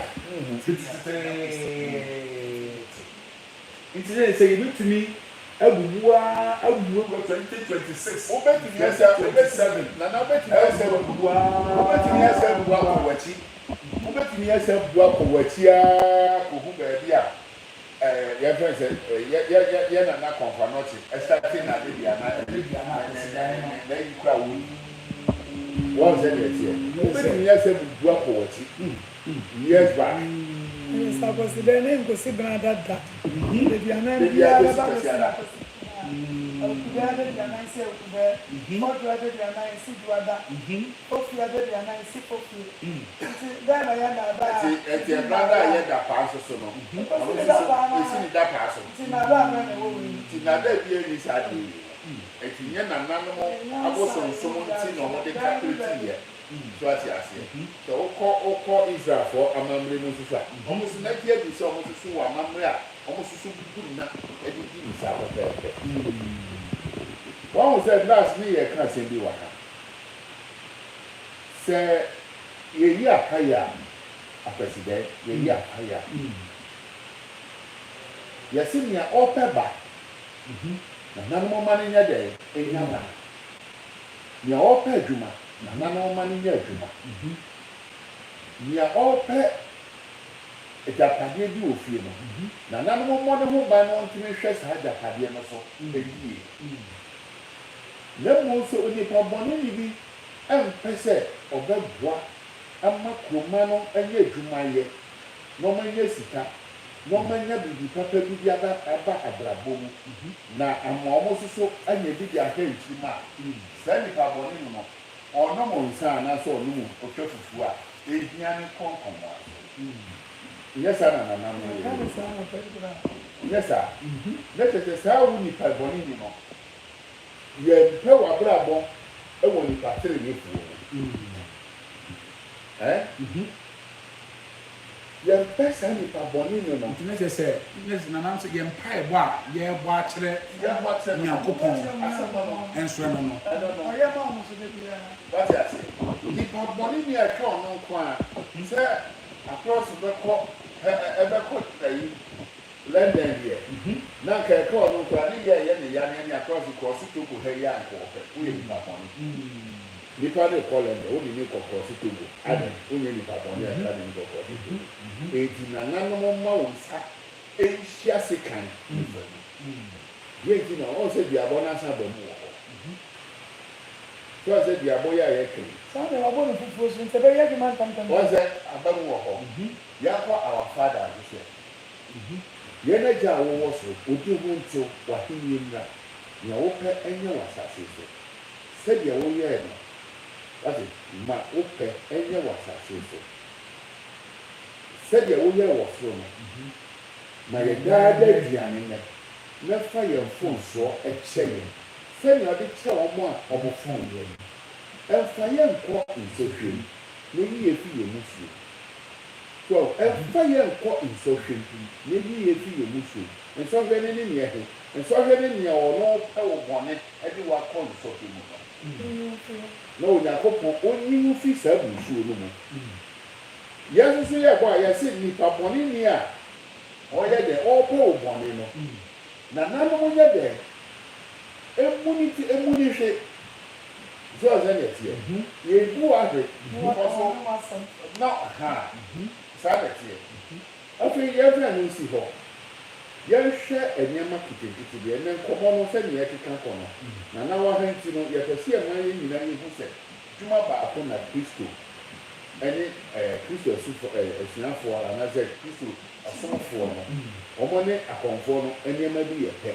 teteteteete. Nti sɛ sɛ yɛbɛtumi abubu ara abu akɔ 2026, Wobɛtumi asa, 2027, Nana wobɛtumi asa abubu ara. Wobɛtumi asa abu akɔ w'akyi. Wobɛtumi asa abu akɔ w'akyi ara kɔhu baabi a ɛɛ yɛfrɛ no sɛ yɛ yɛ yɛ yɛ Nana Kɔmfo Anɔkye ɛstate n'ade deɛ anaa Ɛde deɛ anaa Akwasidae no. N'ayi kura wo yi. Wɔn sɛ deɛ ɛteɛ. Wobɛtumi asa abubu akɔ w'akyi years back. Ɛyɛ sɛ Akwasidae ne nkosi benada da. Aduanan Da biara biara kɔsi bɛba abɛsi Kwasiada. Akwasidae. Awukudae adaduanan si Awukudae, Fɔdwo adaduanan si Dwoada, Fofie adaduanan si Fofie. Nti dɛn na yɛ nnaadaa a Ɛnti ɛnti ɛdi ɛbra da a nnaadaa? yɛ da paa nso so no, Ɛkɔsi ɔno ne nso da so paa no yɛsi ara. ne da paa so. Nti nnaadaa bɛn na ɛwɔ wei mu? Nti nnaadaa biara nni saa adeɛ wei mu. Ɛnti nyɛ nananom Ɛyɛ nyansa a abosonsom ɛwɔ nti wiase na wɔde dan no calculate yɛ. baabi. So ate aseɛ? Sɛ wokɔ wokɔ Israelfoɔ amammerɛ mu nso so a, wɔn nso mɛgye adi sɛ wɔn nso so wɔ amammerɛ a wɔn nso so bubu nna de di no saa pɛpɛɛpɛ. Wahu sɛ last ne yɛreka asɛm bi wɔ ha. Sɛ yɛyi apaeɛ a, Akwasidɛɛ, yɛyi apaeɛ a, yɛse nea ɔrepɛ ba, nananom mma no nyɛ dɛn? Nnya ba. Nea ɔrepɛ adwuma, nananom mma no nyɛ adwuma. Nea ɔrepɛ agyapadeɛ bi wɔ fie no, nananom mmɔ ne ho ban na ɔntumi nhwɛ saa agyapadeɛ no so yie. Na mmom sɛ onipa bɔneni bi mpɛ sɛ ɔbɛboa ama kuromma no anya adwuma ayɛ, na wɔanya sika, na wɔanya biribi papa bi de aba aba abrabɔ mu, na ama wɔn nso so anya bi de ahwɛ nkyirimma a, saa nipa bɔne no no, ɔnom nsa anaasɛ ɔnom ɔtwa fufuo a, ɛhia ne nkɔnkɔmmoa so. Nyɛ saa na nananom yɛ Yɛka ne o. saa anɔpa yi koraa. Nyɛ saa. Na kyerɛ sɛ saa wo nipa bɔne ni no, yɛmpɛ w'abrabɔ wɔ nipa teneneefoɔ mu. Ɛ? Yɛmpɛ saa nipa bɔne no no. Nti na kyerɛ sɛ, na kyerɛ sɛ nananom sɛ yɛn mpaebɔ a yɛrebɔ akyerɛ Yɛrebɔ akyerɛ no no. Nyankopɔn Asɛm no no. nso ɛno no. Ɛno no. Ɔyɛ ma wɔn nso da biara. Wate aseɛ? Nipa bɔne ni a ɛka ɔno nko ara sɛ akorɔso bɛkɔ hɛ ɛ ɛbɛkɔ ayi London deɛ, na anka ɛka ɔno nko ara, ne yɛ a ɛyɛ ne ya no ɛne akorɔso krɔso Togo ha yi a anka ɔpɛ. Woyɛ nipa bɔne. Nipa no rekɔ London, wode no rekɔ krɔso Togo. Adɛn? Wonyɛ nipa bɔne a ɛka de no kɔ krɔso Togo. Enti nananom mma wo nsa nhyia sekan nifa mu. Deɛ nti na ɔhu sɛ duabɔ no asan aba mu wɔ hɔ. So ɔhu sɛ duabɔ yi a yɛka yi. Saa deɛ wabɔ no fufuo so nti ɛbɛyɛ adwuma ntɛmntɛm. Ɔhu sɛ aba mu wɔ hɔ. Yɛnkɔ Our Father nso so ɛ. Yɛn Agya a wowɔ soro, wo din ho ntew, w'ahenni mmra, nea wopɛ nyɛ wɔ asase so, sɛdeɛ woyɛɛ no, wate, ma wo pɛ nyɛ wɔ asase so, sɛdeɛ woyɛɛ wɔ soro no. Ma yɛn daa daa aduane nnɛ, na fa yɛn mfomsoɔ kyɛ yɛn, sɛdeɛ wode kyɛ wɔn a wɔfom yɛn no. Mfa yɛn nkɔ nsɔhwɛ mu, na yi yɛn fi yɛn mmusuo mu. So ahu? Mfa yɛn nkɔ nsɔhwɛ mu, na yi yɛn fi yɛn mmusuo mu. Nsɔhwɛ no ne nea ɛhe? Nsɔhwɛ ne nea ɔno repɛ wo bɔne de wo akɔ nsɔhwɛ mu no. Na Onyankopɔn ɔnyi wo mfiri saa mmusuo no mu. Yɛn nso so yɛbɔ a, yɛse nipa bɔne ni a ɔyɛ dɛn? Ɔrepɛ wo bɔne no. Nananom nyɛ dɛn? Mmu ne ti, mmu ne hwe. So ɔn sɛnea ɛteɛ? Yɛbu wo ahwe because na ha, saa na ɛteɛ. Afei yɛmfa ɛno nsi hɔ. Yɛnhwɛ nneɛma nketenkete bi. Ɛnnɛ nkɔmmɔ no, sɛnea yɛkeka kɔ no, Nana wɔ ha nti no, yɛpɛ sɛ yɛma yɛn nyinaa yɛhu sɛ dwuma baako na Kristo ne Kristo asufo, asuafoɔ anaasɛ Kristo asomfoɔ no, wɔn ne akɔmfoɔ no nneɛma bi yɛ pɛ.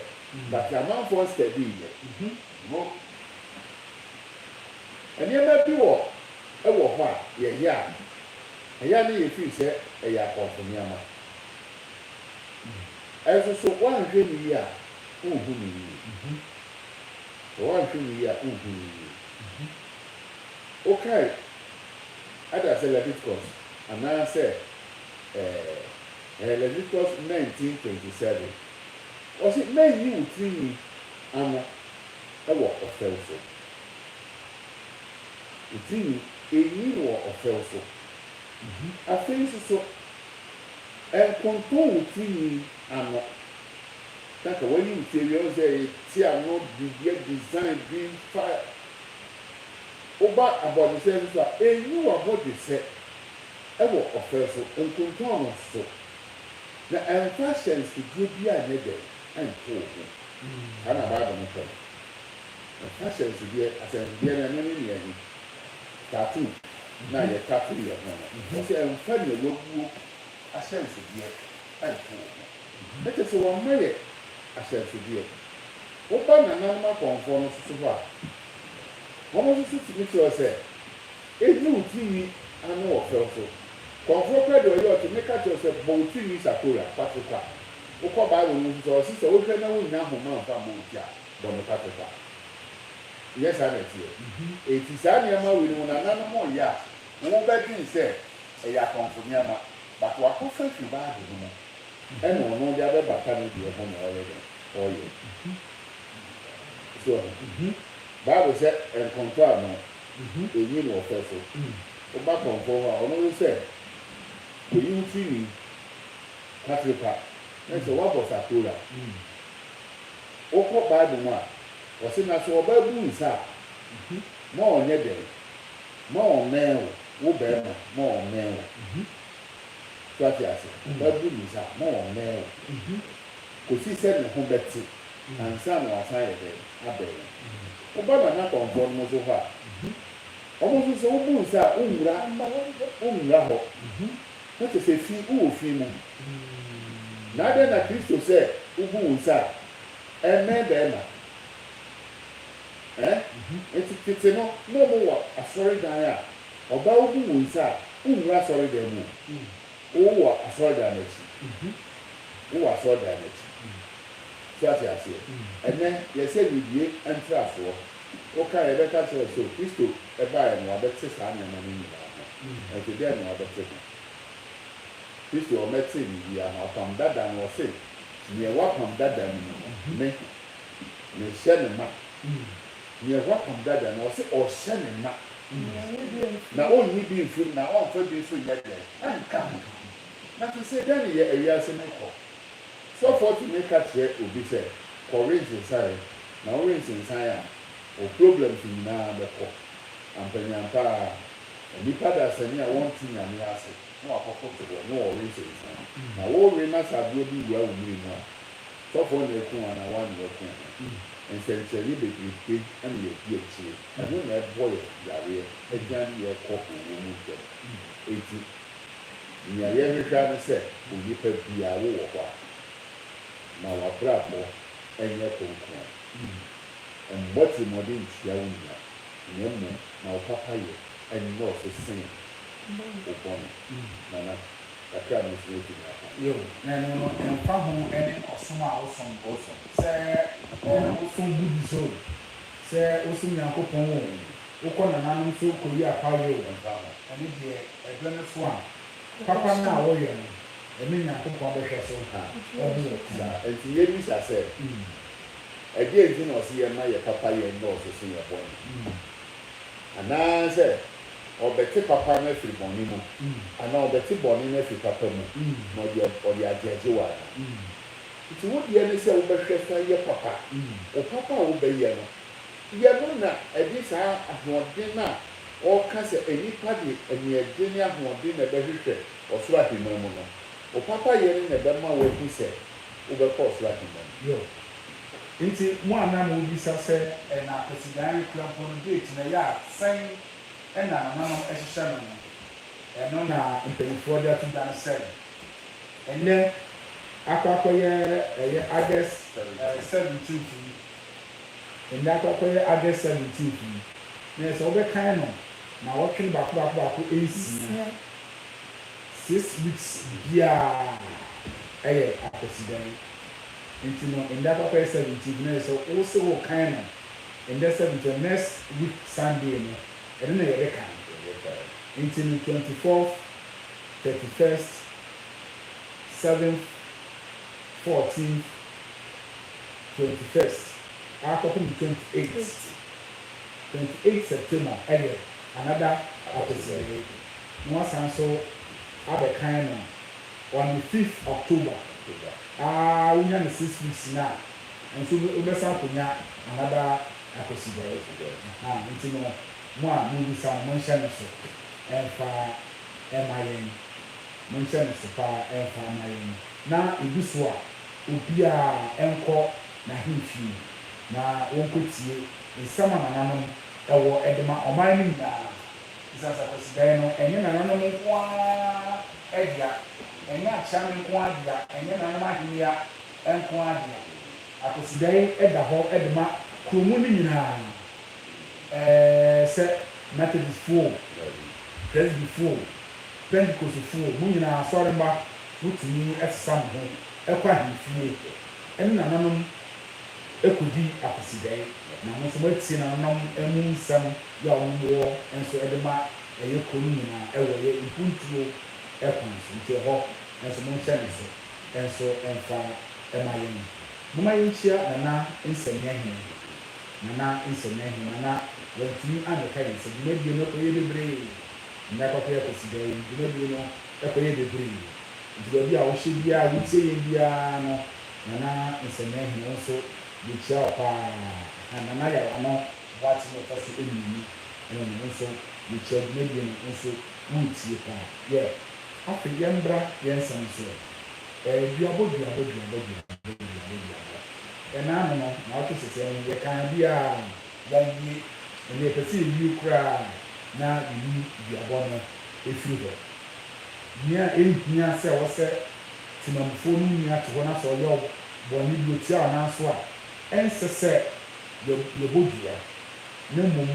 But amanfoɔ nstɛdii yɛ. No. Nneɛma bi wɔ wɔ hɔ a yɛyɛ a, ɛyɛ a na yɛfiri sɛ ɛyɛ akɔmfo nneɛma. Ɛnso so woanhwɛ no yie a, wonhu no yie. Sɛ woanhwɛ no yie a, wonhu no yie. Wokae ada sɛ Leviticus anaasɛ ɛɛ Leviticus 19:27, ɔse mɛnyi wo tirinwi ano wɔ ɔfɛw so. Wo tirinwi, nyi no wɔ ɔfɛw so. Afei nso so, nkonton wo tirinwi ano. Na ka wayi wo ti awie, wohu sɛ yɛte ano biribi design bi fa. Woba abɔdwesɛ nso so a, nyi w'abɔdwesɛ wɔ ɔfɛ so, nkonton no so, na ɛmfa ahyɛnsodeɛ biara nyɛ dɛn nto wo ho. Saa na Bible no ka no. Ɛmfa ahyɛnsodeɛ, ahyɛnsodeɛ no ɛno ne nea ɛhe? Tattoo no a yɛtattoo yɛn ho no. Ɔse ɛmfa nea wawuo ahyɛnsodeɛ nto wo ho. Na kyerɛ sɛ wama yɛ ahyɛnsodeɛ. Woba nananom akɔmfoɔ no nso so hɔ a, wɔn nso so tumi kyerɛ wo sɛ Nyi wo tirinwi ano wɔ fɛw so. Kɔmfoɔ koraa deɛ ɔyɛ ɔte meka kyerɛ wo sɛ bɔ wo tirinwi sakora, kwaterekwa. Wokɔ bible no mu nso sɛ ɔse sɛ wohwɛ na wonnya ahoma mfa mmɔ wo ti a, bɔ no kwaterekwa. Nyɛ saa na ɛteɛ? Enti saa nneɛma wei no wo nananom reyɛ a, wobɛdwen sɛ ɛyɛ akɔmfo nneɛma, but wakɔfa afiri bible no mu ɛna ɔno de abɛbata ne deɛ ho na ɔyɛ dɛn? Ɔyɛ. So wahu? Bible sɛ nkɔntɔ ano. Enyi no ɔfɛ so. Woba kɔmfoɔ hɔ a, ɔno nso sɛ kɔyi wo tirinwi kwaterekwa na sɛ woabɔ sakora. Wokɔ Bible mu a, ɔse na sɛ ɔbaa bu nsa a, ma ɔnyɛ dɛn? Ma ɔmmɛn wo, wo barima, ma ɔmmɛn wo. So ate ase? Ɔbaa bu ne nsa a, ma ɔmmɛn wo kɔsi sɛ ne ho bɛte ansa na wasan ayɛ dɛn? Abɛn wo. Woba Nana Kɔmfoɔ nom nso hɔ a, wɔn nso sɛ wobu nsa a wonwura wonwura hɔ. Na kyerɛ sɛ fi wowɔ fi mu. Na adɛn na Kristo sɛ wobu wo nsa a ɛmmɛn bɛrima? Ɛ? Nti tete no na wɔn wɔ asɔredan a ɔbaa wobu wo nsa a wonwura asɔredan mu o. Wowɔ asɔredan no akyi. Wowɔ asɔredan no akyi. So ate aseɛ? Ɛnnɛ, yɛsɛ nimdie ntrasoɔ. Woka a, yɛbɛka akyerɛ wo sɛ, Kristo baeɛ no, wabɛte saa nneɛma no nyinaa ho. Nanso dɛn na wabɛte ho? Kristo ɔmmɛtee biribiara ho. Apam Dada no, ɔse, Nea ɛwɔ Apam Dada no mu no, me, mehyɛ no ma. Nea ɛwɔ Apam Dada no, ɔse ɔhyɛ no ma. Na ɔnnyi bi mfiri mu, na ɔmmfa bi nso nyɛ dɛn? Nka ho. Na sesei dɛn ne yɛ ewiase no kɔ? Sɔfoɔ tumi ka kyerɛ obi sɛ, kɔ we nsensan, na wowe nsensan a, wo problems nyinaa bɛkɔ. Ampanyampa ara, nnipa dasani a wɔnte Nyame ase na wakɔkoto hɔ na wɔwe nsensan. Na wowe na sɛ aboa bi wura wo mene mu a, sɔfoɔ na aku wo anaa woa na woaku wo ho. Nsɛnkyerɛnne bebrebe na yɛdi akyire. Ɛno na ɛbɔ yɛn yareɛ, ɛdwane yɛn kɔ owuo mu ntɛm. Enti nea yɛhwehwɛ ara ne sɛ onipa biara wowɔ hɔ a, ma w'abrabɔ nyɛ kronkron. Mmɔ atirimuɔden ntia wo nua, na mmom ma wo papayɛ nnɔɔso sen wo bɔne. Nana, kakra a me nso mɛtumi aka. Yiw, na ɛno no, ɛmfa ho ne ɔsom a wosom, sɛ wosom Buddhist oo, sɛ wosom Nyankopɔn oo, wokɔ nananom so koyi apaeɛ oo, ɛno deɛ ɛberɛ no so a, papa no a woyɛ no, ɛno Nyankopɔn bɛhwɛ so abu wo atɛn. Saa nti yɛmmisa sɛ, Ɛdeɛn nti na ɔse yɛmma yɛ papayɛ nnɔɔso sen yɛ bɔne? Anaasɛ ɔbɛte papa no afiri bɔne mu, anaa ɔbɛte bɔne no afiri papa mu na ɔde ɔde agyɛgye wo anaa? Nti wo deɛ ne sɛ wobɛhwɛ so ayɛ papa. Wo papa a wobɛyɛ no, yɛ no na ɛde saa ahoɔden no a ɔreka sɛ nnipa de aniɛden ne ahoɔden na ɛbɛhwehwɛ ɔsoro ahemman mu no, wo papayɛ no na ɛbɛma woahu sɛ wobɛkɔ ɔsoro ahemman mu. Yo. Nti mo a na mobisa sɛ ɛna Kwasidan rekura mpo no date no ɛyɛ a sɛn na nananom hyehyɛ no no, ɛno na mpaninfoɔ de ato dwa no sɛ ɛnnɛ akɔ akɔyɛ ɛyɛ August 17th yi, ɛnnɛ akɔ akɔyɛ August 17th yi, na ɛsɛ wobɛkan no nawɔtwe no baako baako baako nsia, six weeks biara ɛyɛ Akwasidan. Nti no ndɛ akɔ akɔyɛ 17th na sɛ wo se wo kan no ndɛ 17th next week Sunday no ɛno na yɛde kan nti no 24th, 31st, 7th, 14th, 21st akɔpem 28th, 28 September ɛyɛ another Akwasidae na wasan so abɛkan no on the 5th October. Aa wonya no six weeks no a nso wobɛsan akɔnya another Akwasidae. Ahaa nti no mo a mobisa no monhyɛ no so mfa mma yɛn. Monhyɛ no so paa mfa mma yɛn. Na ɛdu so a obiara nkɔ n'ahemfie na wɔnkɔtie nsɛm a nananom wɔ de ma ɔman no nyinaa. Esiane sɛ Akwasidae no, ɛnyɛ nananom nko ara dea, ɛnyɛ Akyeame nko ara dea, ɛnyɛ nananom ahemmea nko ara dea. Akwasidae da hɔ de ma kuro mu no nyinaa, sɛ Methodistfoɔ o, Presbyfoɔ o, Pentecostfoɔ o, mo nyinaa asɔremma, motumi sesa mo ho kɔ ahemfie ne nananom kɔdi Akwasidae, na mo nso moatie nananom mu nsɛm. Yɛ a wɔn wɔ nso de ma ɛyɛ kuro no nyinaa wɔ yɛ mpuntuo kwan so nti ɛhɔ nso monhyɛ no so nso mfa ma yɛn. Momma yɛnkyia Nana Nsɛmmeahene, Nana Nsɛmmeahene, Nana wantumi ammɛka yɛn nsa, dwumadie no kɔyɛ bebree, nnɛ akɔkɔyɛ Kwasida yi, dwumadie no kɔyɛ bebree, nti baabi a wohyɛ biara wotie yɛn biara no Nana Nsɛmmeahene wo nso yɛkyia wo paa, Nana Yaw Ano. Boakye na ɔtɔ so emienu ɛna no wo nso mekyia wo dwumadie no wo nso woretie paa yeah afei yɛmbra yɛn nsɛm so ɛ ɛɛ duabɔ duabɔ duabɔ duabɔ duabɔ duabɔ ɛna ano no naawɔtwe sɛsɛɛ no yɛkaa biaa yɛanwie ɛnɛ yɛpɛ sɛ yɛwie koraa na yɛyi duabɔ no ɛfiri hɔ nea ɛnhia sɛ wɔsɛ temamufoɔ no nua te hɔ na sɛ ɔyɛ wo bɔne bi ɔtia wo nan so a ɛnsɛ sɛ yɛ yɛbɔ dua, na mmom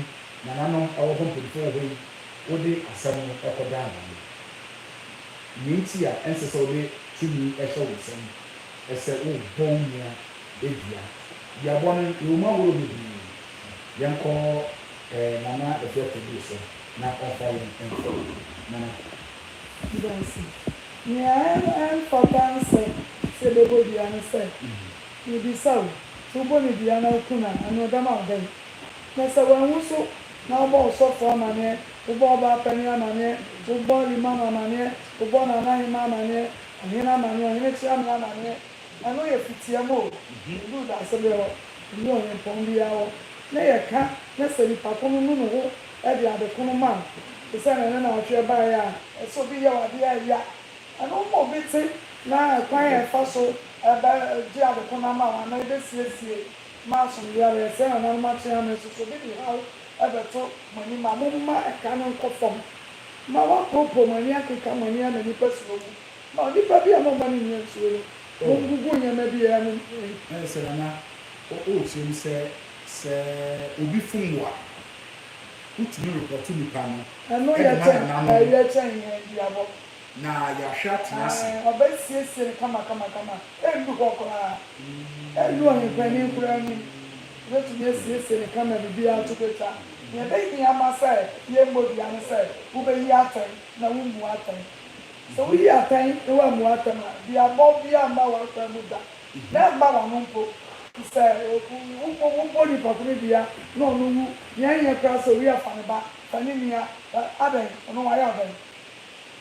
nananom wɔ hɔ mpanyimfo wɔ hɔ yi, wode asɛm no kɔdan wɔn. Nea enti a ɛnsɛ sɛ wode tumi hyɛ wo nsam sɛ worebɔ wo nua dua. Duabɔ no, yɛwɔ mu ahorow bebree. Yɛnkɔ Nana Afia Tebiri so na ɔmfa yɛn mfa mu. Nana. Meda ase. Nea ɛmfata nsɛ sɛ yɛbɛbɔ dua ne sɛ, mebisa wo, sɛ wobɔ no dua na woku no a, ɛno ɛbɛma wo dɛn? Na sɛ wanwu nso na wobɔ ɔsɔfoɔ amaneɛ, wobɔ ɔbaa panin amaneɛ, wobɔ limam amaneɛ, wobɔ nana hemaa amaneɛ, ɔhene amaneɛ, ɔhene kyeame amaneɛ, ɛno yɛ fitiam o, ɛnnuru dasebrɛ hɔ, ɛnnuru ɔhempɔn biara hɔ, na yɛka na sɛ nipa ko no nu ne ho de ade ko no ma wo, te sɛ nea ne naawɔtwe baeɛ a, sɛ obi yɛ wo adeɛ a ɛya, ɛno woma obi te na ɛkwan a ɛfa so bɛgye ade ko no ama wo anaa ɛbɛsiesie ma asomdwoeɛ aba. Yɛsrɛ nananom akyeame nso, sɛ obi de haw bɛto mo anim a, momma ɛka no nkɔ fam. Ma wɔampoopoo mo ani ankeka mo ani ama nnipa suro mo. Ma onipa bi a momma no nnya nsuro no, mongugu nneɛma biara mu. Ɛyɛ sɛ Nana, worekyerɛ mu sɛ, sɛ obi fom wo a, wotumi repɔto nipa no Ɛno de yɛ ma kyɛn, nananom. ɛyɛ kyɛn yɛn duabɔ. Na yɛahwɛ atena ase. Ae, ɔbɛsiesie no kamakamakama. Ɛnnu hɔ koraa. Ɛnnu ɔhempanin koraa anim. Wobɛtumi asiesie no kama, biribiara to bɛtwa. Nea ɛbɛhia ama sɛ yɛmmɔ dua ne sɛ wobɛyi atɛn na wommu atɛn. Sɛ woyi atɛn na woammu atɛn a, duabɔ biara mma w'akwan mu da. Na ɛmma w'ano mpo. Sɛ wobɔ nipa ko no dua na ɔno wu, nea ɛnyɛ koraa sɛ owie a fa ne ba, fa ne nua, adɛn, ɔno wayɛ wo dɛn?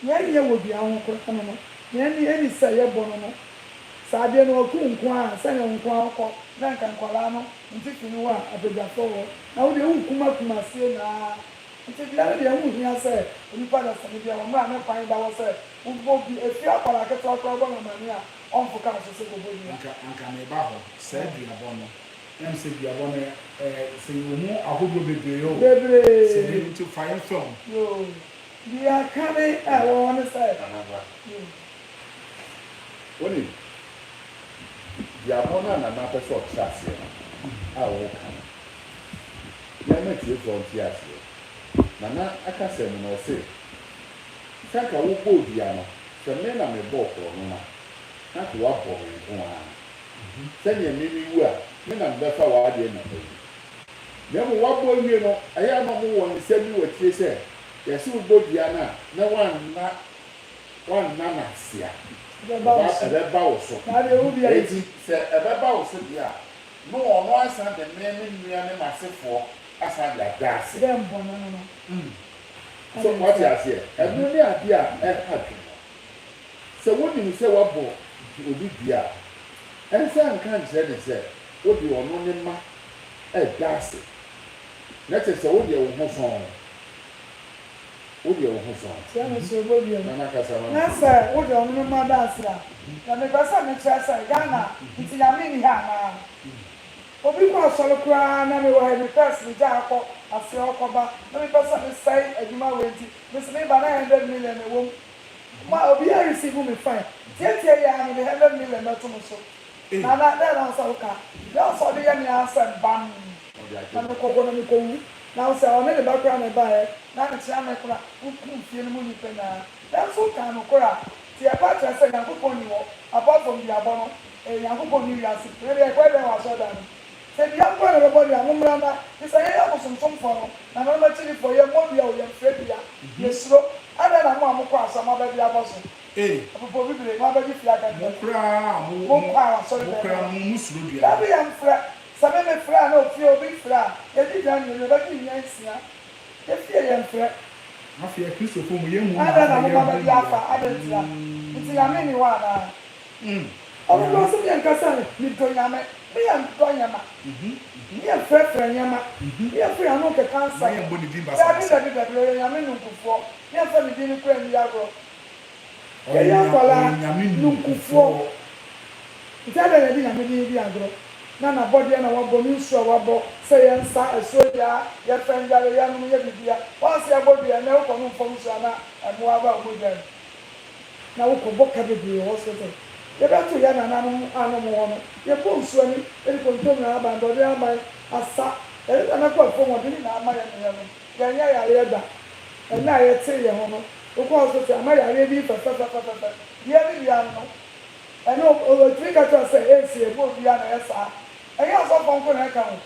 Nea ɛnyɛ wɔ dua ho koraa no no, nea ɛne sɛ yɛbɔ no no, sɛ adeɛ no waku wo nko ara a, sɛdeɛ wo nko ara wokɔ na nka nkwadaa no nte fi no hɔ a, apadwafoɔ wɔ hɔ, na wo deɛ worekum akum aseɛ nyinaa. Nti dua no deɛ ɛho nhia sɛ onipa dasani biara wɔ mmerɛ a ne kwan da hɔ sɛ wobɔ bi, ɛfiri akwadaa ketewa koraa wobɔ no amaneɛ a, ɔmfo kaa so sɛ kɔbɔ dua. Anka anka meba hɔ, saa duabɔ no, na mesɛ duabɔ no ɛɛ sɛ yɛwɔ mu ahodoɔ bebree o, Bebree. sɛ deɛ nti fa yɛn fa mu. Yoo. Deɛ akane a ɛwɔ hɔ ne sɛ. Nana. Yoo. Wonim, duabɔ no a Nana pɛ sɛ ɔkyerɛ aseɛ no a ɔreka no, yɛmma atiefoɔ nte aseɛ. Nana akasa mu no, ɔse, Sɛ anka wobɔɔ dua no, sɛ me na mebɔɔ korɔno no a, na anka woabɔ me nko ara. Sɛdeɛ me mewu a, me na mebɛfa w'adeɛ na mawu. Na mmom woabɔ awie no, ɛyɛ a na wɔwɔ nsɛm bi wɔ akyire sɛ, yɛse wobɔ dua no a, na woanna woanna no ase a, ɛbɛba wo so. Enti sɛ ɛbɛba wo so deɛ a, na ɔno asan de me, me nua ne m'asefoɔ asan de ada ase. So woate aseɛ? Ɛno ne adeɛ a ɛha adwene no. Sɛ wonim sɛ woabɔ obi dua a, ɛnsɛ nka nkyerɛ no sɛ wode ɔno ne mma reda ase. Na kyerɛ sɛ wodeɛ wo ho sɔn. Wodeɛ wo ho sɔn. Kyerɛ me sɛ ɔbɔ dua mu. Nana kasa ma Na me. sɛ wode ɔno ne mma da ase a, na mepɛ sɛ mekyerɛ sɛ Ghana nti Nyame nni ha anaa? Obi kɔ asɔre koraa na mewɔ ha yi me purse megyaa akɔ aseɛ ɔkɔba na mepɛ sɛ mesɛe adwuma wei nti mese meba na hundred million na ɛwɔ mu ma obiara receive me fine tietie yi ara mede hundred million bɛto mo so Nana dɛn na wo sɛ woka deɛ ɔsɛ ɔde yɛ me ara sɛ bam na mekɔ hɔ na mekɔ wu na wo sɛ ɔne ne ba koraa na ɛbaeɛ na mekyea me koraa wokum fie no mu nnipa nyinaa nanso wokaa nokorɛ a nti ɛpa kyerɛ sɛ Nyankopɔn nni hɔ apart from duabɔ no Ɛyɛ Nyankopɔn ne wiase. Ɛnɛ deɛ yɛkɔyɛ dɛn wɔ asɔredan no mu? Sɛ dua nko ara na ɛbɛbɔ deɛ a, mommra na, gye sɛ yɛyɛ abosomsomfoɔ no, nananom akyirifoɔ, yɛmmɔ dua o, yɛmfrɛ dua, yɛsuro. Adɛn na mo a mokɔ asɔre, moabɛgye abɔ so? Apopo bibire, moabɛgye fie akɛntɛn? Mo koraa a mo, mo, Mokɔ asɔredan mo mu koraa no? mo, mo suro dua no. Dabi, yɛmfrɛ. Sɛ me mefrɛ a, na ofie obi frɛ a, yɛgye dua mmienu, yɛbɛgye nnua nsia. Yɛfie yɛmfrɛ. Afei Akristofoɔ mu, yɛn mmom na Adɛn na afei moma yɛbɔ bɛgye dua. afa? Adɛn ntira? Nti Nyame nni hɔ anaa? Ɔno deɛ ɔse meɛ nka sɛ medɔ Nyame, meɛ ndɔ nneɛma, meɛ mfrɛfrɛ nneɛma, meɛ mfa yɛn ano nkeka nsɛm. Dabi dabi dabi, ɔyɛ Nyame nunkufoɔ, meɛ mfa ne din no koraa nni agorɔ. Yɛyɛ nkwadaa nunkufoɔ, nti adɛn na yɛde Nyame din di agorɔ? Na n'abɔdeɛ na wabɔ, ne nsuo a wabɔ sɛ yɛnsa, asuo gyaa, yɛfɛ ndware, yɛnom, yɛ biribiara. Once yɛbɔ dua, ɛnnɛ wokɔ nom fam nsuo a na mmoa aba wo mogya mu. na wokɔbɔ ka bebree wɔ hospital. Yɛbɛto yɛn nananom a na wɔwɔ hɔ no, yɛbɔ nsu ani de kontomire ahaban, borɔdeɛ ahaban, asa. Yɛde nana kɔ afuom, wɔde ne nyinaa ma yɛn na yɛnom. Yɛnyɛ yareɛ da. Ɛnnɛ a yɛtee yɛn ho no, wokɔ hospital ama yareɛ bi fɛfɛfɛfɛfɛ. Deɛ ne deɛ ano no, ɛno wɔtumi ka kyerɛ wo sɛ AIDS yɛbɔ obiara na ɛyɛ saa. Ɛnyɛ asɔfoɔ nko na ɛka o.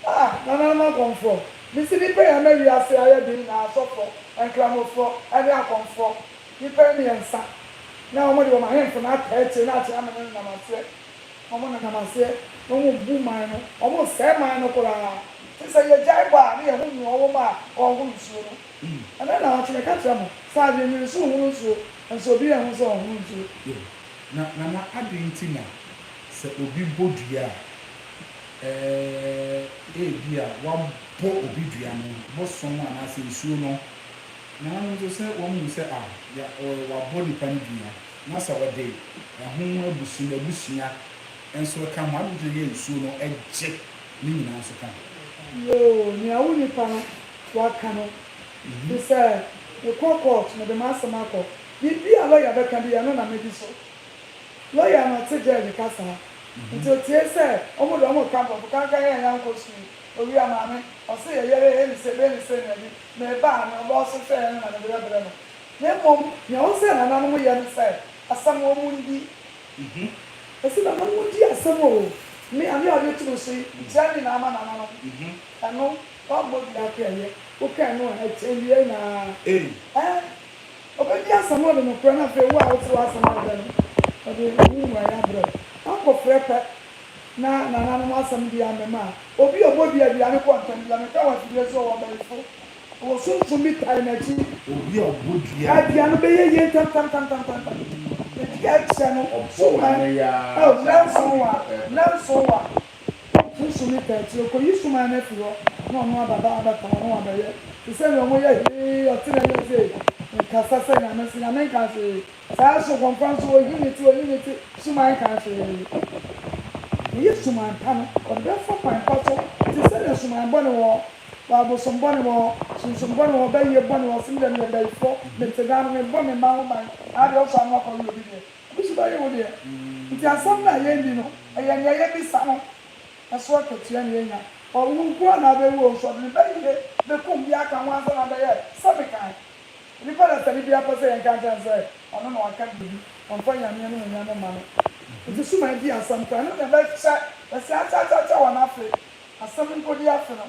Ah, nananom akɔmfoɔ, mese nnipa yi ama wiase ayɛ den nyinaa, asɔfoɔ, nkramofoɔ, ne akɔmfoɔ. Nnipa yi mmiɛnsa. Na wɔde wɔn ahemfo no ataa akyire na akyerɛ amene nenam aseɛ. Na wɔnenam aseɛ na wɔbu man no, wɔresɛe man no koraa. Nti sɛ yɛgyae bɔ a, na yɛho nea ɔwɔ mu a ɔrehono nsuo no. Ɛnnɛ nnawɔtwe meka kyerɛ mo sɛ adwennwene so nhono nsuo, nso obi anhu sɛ ɔhono nsuo. Yo, na Nana adɛn nti na sɛ obi bɔ dua a, ɛɛ ebia wabɔ obi dua no, bosom anaasɛ nsuo no, nananom nso sɛ wɔhu sɛ ah, ya, ɔ, wabɔ nipa no dua, na sɛ ɔde ɛho abusu, n'abusua nso ka ho, adɛn nti na ɛyɛ nsuo no gye ne nyinaa nso ka ho? Yoo, nea wo nipa no waka no, firi sɛ mekɔ court, mede m'asɛm akɔ, biribi a lawyer bɛka biara, ɛno na medi so. Lawyer no ɔte judge kasaa, nti otie sɛ ɔmo de ɔmo reka borɔfo kankan yɛn yɛankɔ sukuu, owia maame, ɔse yɛyɛrɛ yɛyɛ ne sei, bɛyɛ ne sei na yɛde, meba a, nea ɔbɔ so hwɛɛ no na mede bɛbrɛ no. Na mmom nea ɔwɔ sɛ nananom yɛ ne sɛ, asɛm wɔn ndi. Ɛsɛ nananom di asɛm o. Me, adeɛ a wɔde to me so yi, mekyerɛ ne nyinaa ma nananom. Ɛno, woammɔ dua koraa ɛyɛ. Woka ɛno a, ɛkyɛn dua nyinaa. Ɛɛ, ɔbɛdi asɛm na ɔde nokorɛ na afei wo a wote w'asɛm a wopɛ no, ɔde wo mmuaeɛ abrɛ wo. Woankɔfrɛ pɛ na nananom asɛm deɛ ammam a, obi a ɔbɔ dua, dua no kɔ ntɛm. Dua meka wɔ afidie so, ɔwɔ abayifo. Ɔwɔ sunsum bi tae n'akyi. Obi a ɔbɔ dua. A dua no bɛyɛ yie ntɛmntɛmntɛmntɛm. Na dua a ɛkyɛ no, Ɔbɔ suman, nnɛ yi ara, oh, akyɛ nnanson ama wa, week pɛpɛɛpɛ. nnanson wa. Sunsum bi tae akyire, ɔkɔyi suman no afiri hɔ, na ɔno aba ba abɛka hɔ, na wabɛyɛ te sɛ nea wɔyɛ hee, ɔte n'ani ase, nkasa sɛ Nyame se, Nyame nka hwee. Saa so kɔmfoɔ nso ɔyi ne ti, ɔyi ne ti, suman nka hwee. Ɛyɛ suman pa no, ɔde bɛfa kwan pa so te sɛ nea suman bɔne wɔ hɔ. Wɔ abosom bɔne wɔ hɔ, sunsum bɔne wɔ hɔ, bayie bɔne wɔ hɔ, se medeɛ meyɛ bayifoɔ, mete dan no, mebɔ me mma ho ban, na adeɛ wosɔ ano akɔwe obi deɛ, obi nso bɛwe wo deɛ. Nti asɛm no a yɛnni no, ɛyɛ nea yɛbisa no so akatua na yɛnya. Ɔwo nko ara na abɛwu o, nso ɔde ne bayie bɛkum bi aka ho ansa na abɛyɛ sɛ mekan. Nnipa dasani biara pɛ sɛ yɛnka nkyerɛ no sɛ ɔno na waka biribi, ɔmfa Nyame animuonyam mma no. Nti suman di asɛm koraa, ɛno na ɛbɛkyɛ, yɛse akyɛakyɛakyɛ wɔ n'afe, asɛm nkɔdi afe no,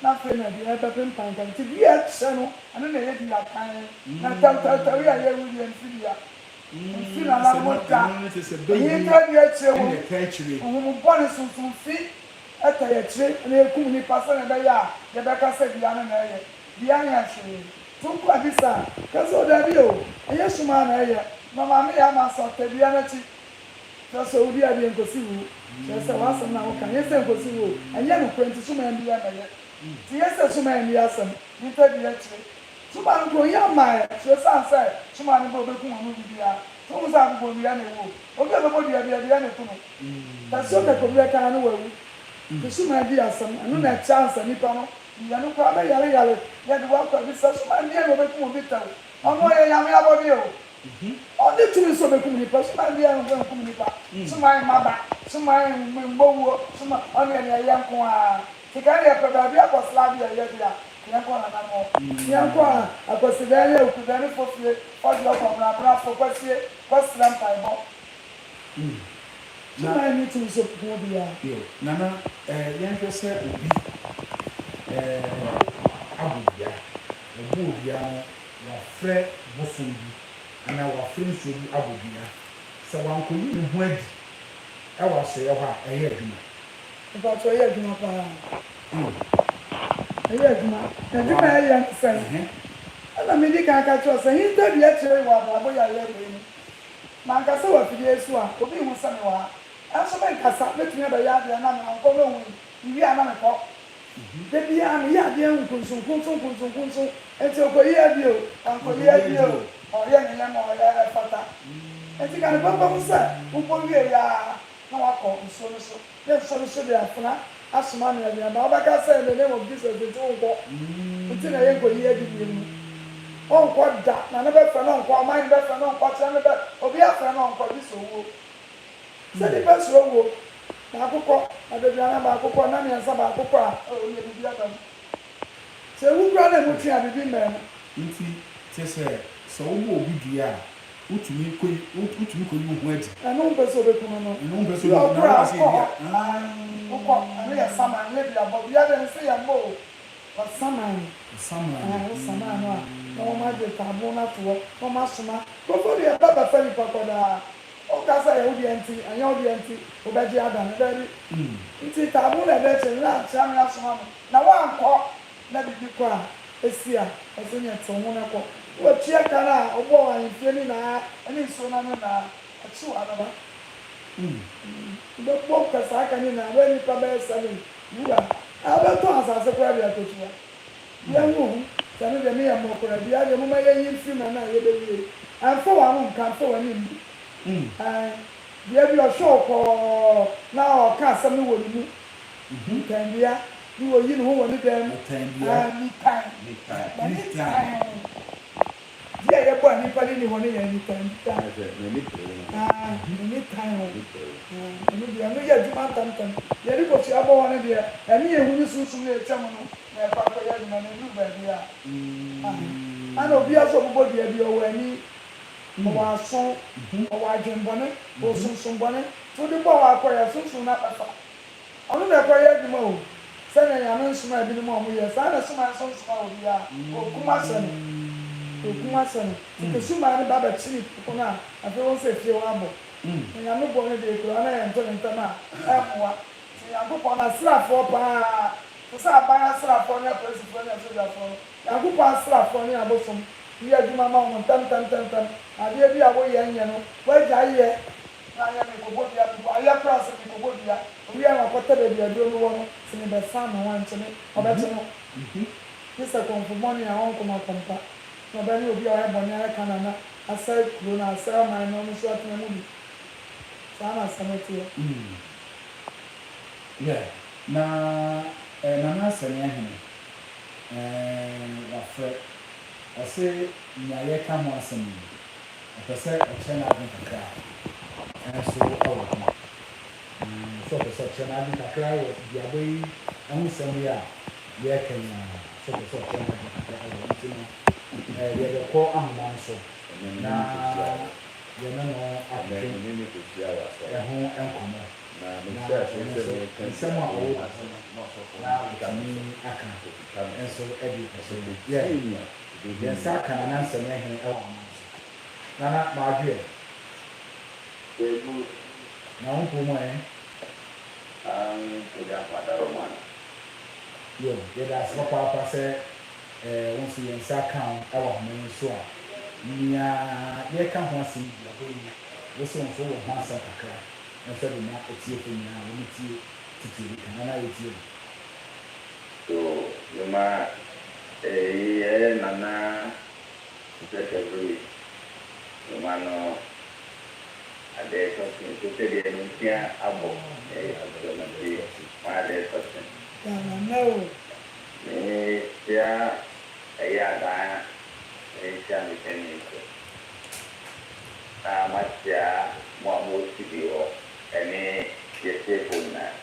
na afei na deɛ ɛbɛpempan nka. Nti dua a ɛkyɛ no, ɛno na ɛyɛ dua kann, na tawtawtaw yi a yɛrewu deɛ ɛmfi dua, ɛmfi nananom da. Ahinta dua akyire wom, nhumu bɔne sunsum fi ɛtɛe akyire na ɛkum nnipa sɛdeɛ ɛbɛyɛ a yɛbɛka sɛ dua no na ɛyɛ. Dua nyɛ hwee. To nkwa bisa a, ka sɛ, O dabi o, ɛnyɛ sum ara na ɛyɛ. Na maame yɛ ama sɛ ɔtɛ dua no akyi. Kyerɛ sɛ wodi adeɛ nkosi wu. Kyerɛ sɛ w'asɛm no a woka no, ɛnyɛ sɛ nkosi wu o, ɛnyɛ nokorɛ nti sum ambi ammɛyɛ. Nti ɛnyɛ sɛ sum ambi asɛm, bi tɛ dua akyire. Sum ano koraa ohia mmaeɛ, so ɛsiane sɛ sum ano ba ɔbɛkum wɔn mu bi biara. So wohu sɛ akokɔnnua na ɛwu o, obi a ɔbɛbɔ dua biara, dua na ɛku no. Tasuo kɛkɛ obi bɛka ara ne wawu. Nti sum adi asɛm, ɛno na ɛkyɛ ansa nipa no Yɛ no koraa bɛ yare yare yɛ de wakɔ abisa so man deɛ na ɔbɛkum obi tɛw ɔno ɔyɛ nyame abɔdeɛ o ɔnni tumi sɛ ɔbɛkum nipa so man biara nfa nkum nipa so man mma ba so man mmɔ wuo so man ɔno deɛ nea ɛyɛ nko ara nti ka deɛ pɛ baabi akɔ sra adeɛ ɛyɛ deɛ a yɛn kɔ nana no hɔ yɛn kɔ a akwasidɛn ne awukudɛn ne fofie fɔdeɛ ɔkɔ brabra fo kwasie kɔ srɛ mpaebɔ. Na. Suman nni tumi sɛ ɔbɛkum obiara. Yo, Nana, eh, yɛnhwɛ sɛ obi, eh, abɔ dua. Ɔbɔɔ dua no, wafrɛ bosom bi anaa wafrɛ nsuo bi abɔ dua. Sɛ wankɔyi ne ho adi wɔ asoɛeɛ hɔ a, ɛyɛ adwuma? Mpakyɛw, ɛyɛ adwuma paa. Ɛyɛ adwuma. Na adwuma a ɛyɛ ne sɛn? Ɛna medi kan ka kyerɛɛ wo sɛ, hintadua kyerɛ wɔ abrabɔ yi a yɛrebɔ yi mu. Mankasa wɔ afidie yi so a, obi nhu sɛ mewɔ ha. Nanso menkasa, mɛtumi abɛyɛ adeɛ na mankɔ na ɔhui. Mewie a na mekɔ. Da biara meyɛ adeɛ nkunsunkunsunkunsunkunsun. Enti ɔkɔyi adi o, wankɔyi adi o, ɔyɛ ne yam a ɔyɛ ɛfata. Enti ka no pampam sɛ wobɔ wieeɛ ara na woakɔ nsuo no so. Ne nso no so de afena asoma me aduan ba wobɛka sɛ in the name of Jesus nti wonkɔ nti na yɛnkɔ yi adi bio mu ɔnkɔ da na no bɛfrɛ no ɔnkɔ ɔman no bɛfrɛ no ɔnkɔ kyerɛ no bɛ obi afrɛ no ɔnkɔ gye sɛ owuo sɛ nipa suro wuo baako kɔ adaduanan baako kɔ nna mmiɛnsa baako kɔ a oh neɛ biribi aba mu sɛ ewu koraa na emu twe a biribi mmaa mu. Nti kyerɛ sɛ sɛ wobɔ obi dua a Wotumi kɔ yi, wotumi kɔ yi wo ho adi. Ɛno wompɛ sɛ obeku no no. Ɛno wompɛ sɛ Bi obeku no, ɔkora na a wopɛ sɛ wokɔ ebi hɔ. a, Ae, wokɔ. Ɛno yɛ saman, ɛnyɛ duabɔ. Dua deɛ mese yɛmmɔ o. Ɔsaman no. Ɔsaman Ae, no. wosaman no a, na wɔn agye. de taaboo no ato hɔ na wɔasoma nkurɔfoɔ deɛ ɛba bɛfa nnipa kɔ daa. Woka sɛ ɛyɛ wo deɛ nti, ɛnyɛ wo deɛ nti wobɛgye adane. Daabi. Nti taaboo na ɛda akyire no na Kyeame asoma no na woankɔ na biribi kɔ a, ɛsi a, ɔse neɛ te wo ho na kɔ. Na watua ka no a ɔbɔɔ wɔ ahemfie no nyinaa ne nsuo no ano nyinaa, ɔkye wo abɛba. Wobɛbɔ ka saa ka no nyinaa, bɛyɛ nnipa bɛyɛ seven wu a, wobɛtɔn asase koraa de akɔtua. Yɛnwo ho, sɛ ɛno deɛ meyɛ mmɔ koraa, dua deɛ momma yɛnyi mfiri mu ɛnnɛ a yɛbɛwie yi. Ɛmfa w'ano nka, mfa w'ani mmu. Ae, dua bi ɔhwɛ wo kɔɔ na ɔka asɛm no wɔ ne mu. Nitan dua, ne ɔyi ne ho wɔ ne dan mu. Ae, nitan, n'ani tan. Di a yɛbɔ a nnipa no nni hɔ no yɛ nitan bi a. Aah, n'ani tan ho. Aah, ɛno deɛ, ɛno yɛ adwuma ntɛmntɛm. Deɛ yɛde kosua bɔ hɔ no deɛ, ɛne ehu ne sunsum no a ɛtwa mu no na ɛkɔ akɔyɛ adwuma na ɛduru baabi a. Aah, ɛna obiara nso a ɔbobɔ dua bi, ɔwɔ ani, ɔwɔ aso, ɔwɔ adwenbɔne, ɔwɔ sunsum bɔne. Nti wode bɔ hɔ a, kɔyɛ sunsum no abɛfa. Ɔno na ɛkɔyɛ adwuma o. Sɛnea Nyame nsomaa binom a wɔyɛ saa na suman nso nsomaa obiara. Okum ahyɛ no. Okum ahyɛ no. Nti suman no ba bɛkye nipa ko no a, afei wohu sɛ fie hɔ abɔ. Na Nyame bɔ no deɛ koraa na yɛnto no ntɛm a, ɛmmoa. Nti Nyankopɔn n'asraafoɔ paa, te sɛ aban asraafoɔ ne apolisifoɔ ne asogyafoɔ no, Nyankopɔn asraafoɔ ne abosom yɛ adwuma ma wɔn ntɛmntɛmntɛmntɛm. Adeɛ bi a woyɛ nyɛ no, woagyae yɛ. Na ayɛ mekɔbɔ dua mebɔ ayɛ koraa sɛ mekɔbɔ dua owia na ɔkɔtɛ baabi a aduro no wɔ no sɛ mebɛsan me ho ankye me ɔbɛkye no gye sɛ kɔmfo bɔne a ɔnko ma kɔmpa na ɔbɛne obi a ɔyɛ bɔne ayɛ Canaan na asɛe kuro no asɛe ɔman no ɔno nso atena mu bi saa na asɛm no teɛ. Yeah, na eh, Nana Asani Ahene eh, wafrɛ, ɔse nea yɛreka ho asɛm yi, Ɔpɛ sɛ ɔkyerɛ n'adwene kakra nso wɔ ho. Sɛ ɔpɛ sɛ ɔkyerɛ n'adwene kakra wɔ duabɔ yi ho nsɛm yi a yɛreka yi ara, sɛ ɔpɛ sɛ ɔkyerɛ n'adwene kakra wɔ ho nti no, yɛbɛkɔ ahoma no so na yɛne no atwetwe ɛho nkɔmmɔ na ɔno nso nsɛm a ɔwɔ wɔ ho no na watumi aka nso de akyerɛ yɛn. Yɛn nsa aka Nana Nsɛmɛhene wɔ aman so. Nana, m'adweɛ. Kwaku. Na wo mpo mu ɛ? Aane, Kwagya Kwadaroma no. Yo, yɛda ase papaapa sɛ wo nso yɛn nsa aka wo wɔ ahoma yi so a nea yɛreka ho asɛm yi biako yi, wo se wo nso wowɔ ho asɛm kakra nso de ma atiefo nyinaa a wɔtie titiriw kan. Nana, yɛtie wo. So mema eyi yɛ Nana Nkyerɛkyerɛbere mema no adeɛ tɔ sin te sɛ deɛ nonsia abɔ so nti ma adeɛ tɔ sin. Me kyia ɛyɛ adan me kyia me panin so na makyia mo a mo wɔ studio hɔ ɛne yɛ tiefoɔ nyinaa.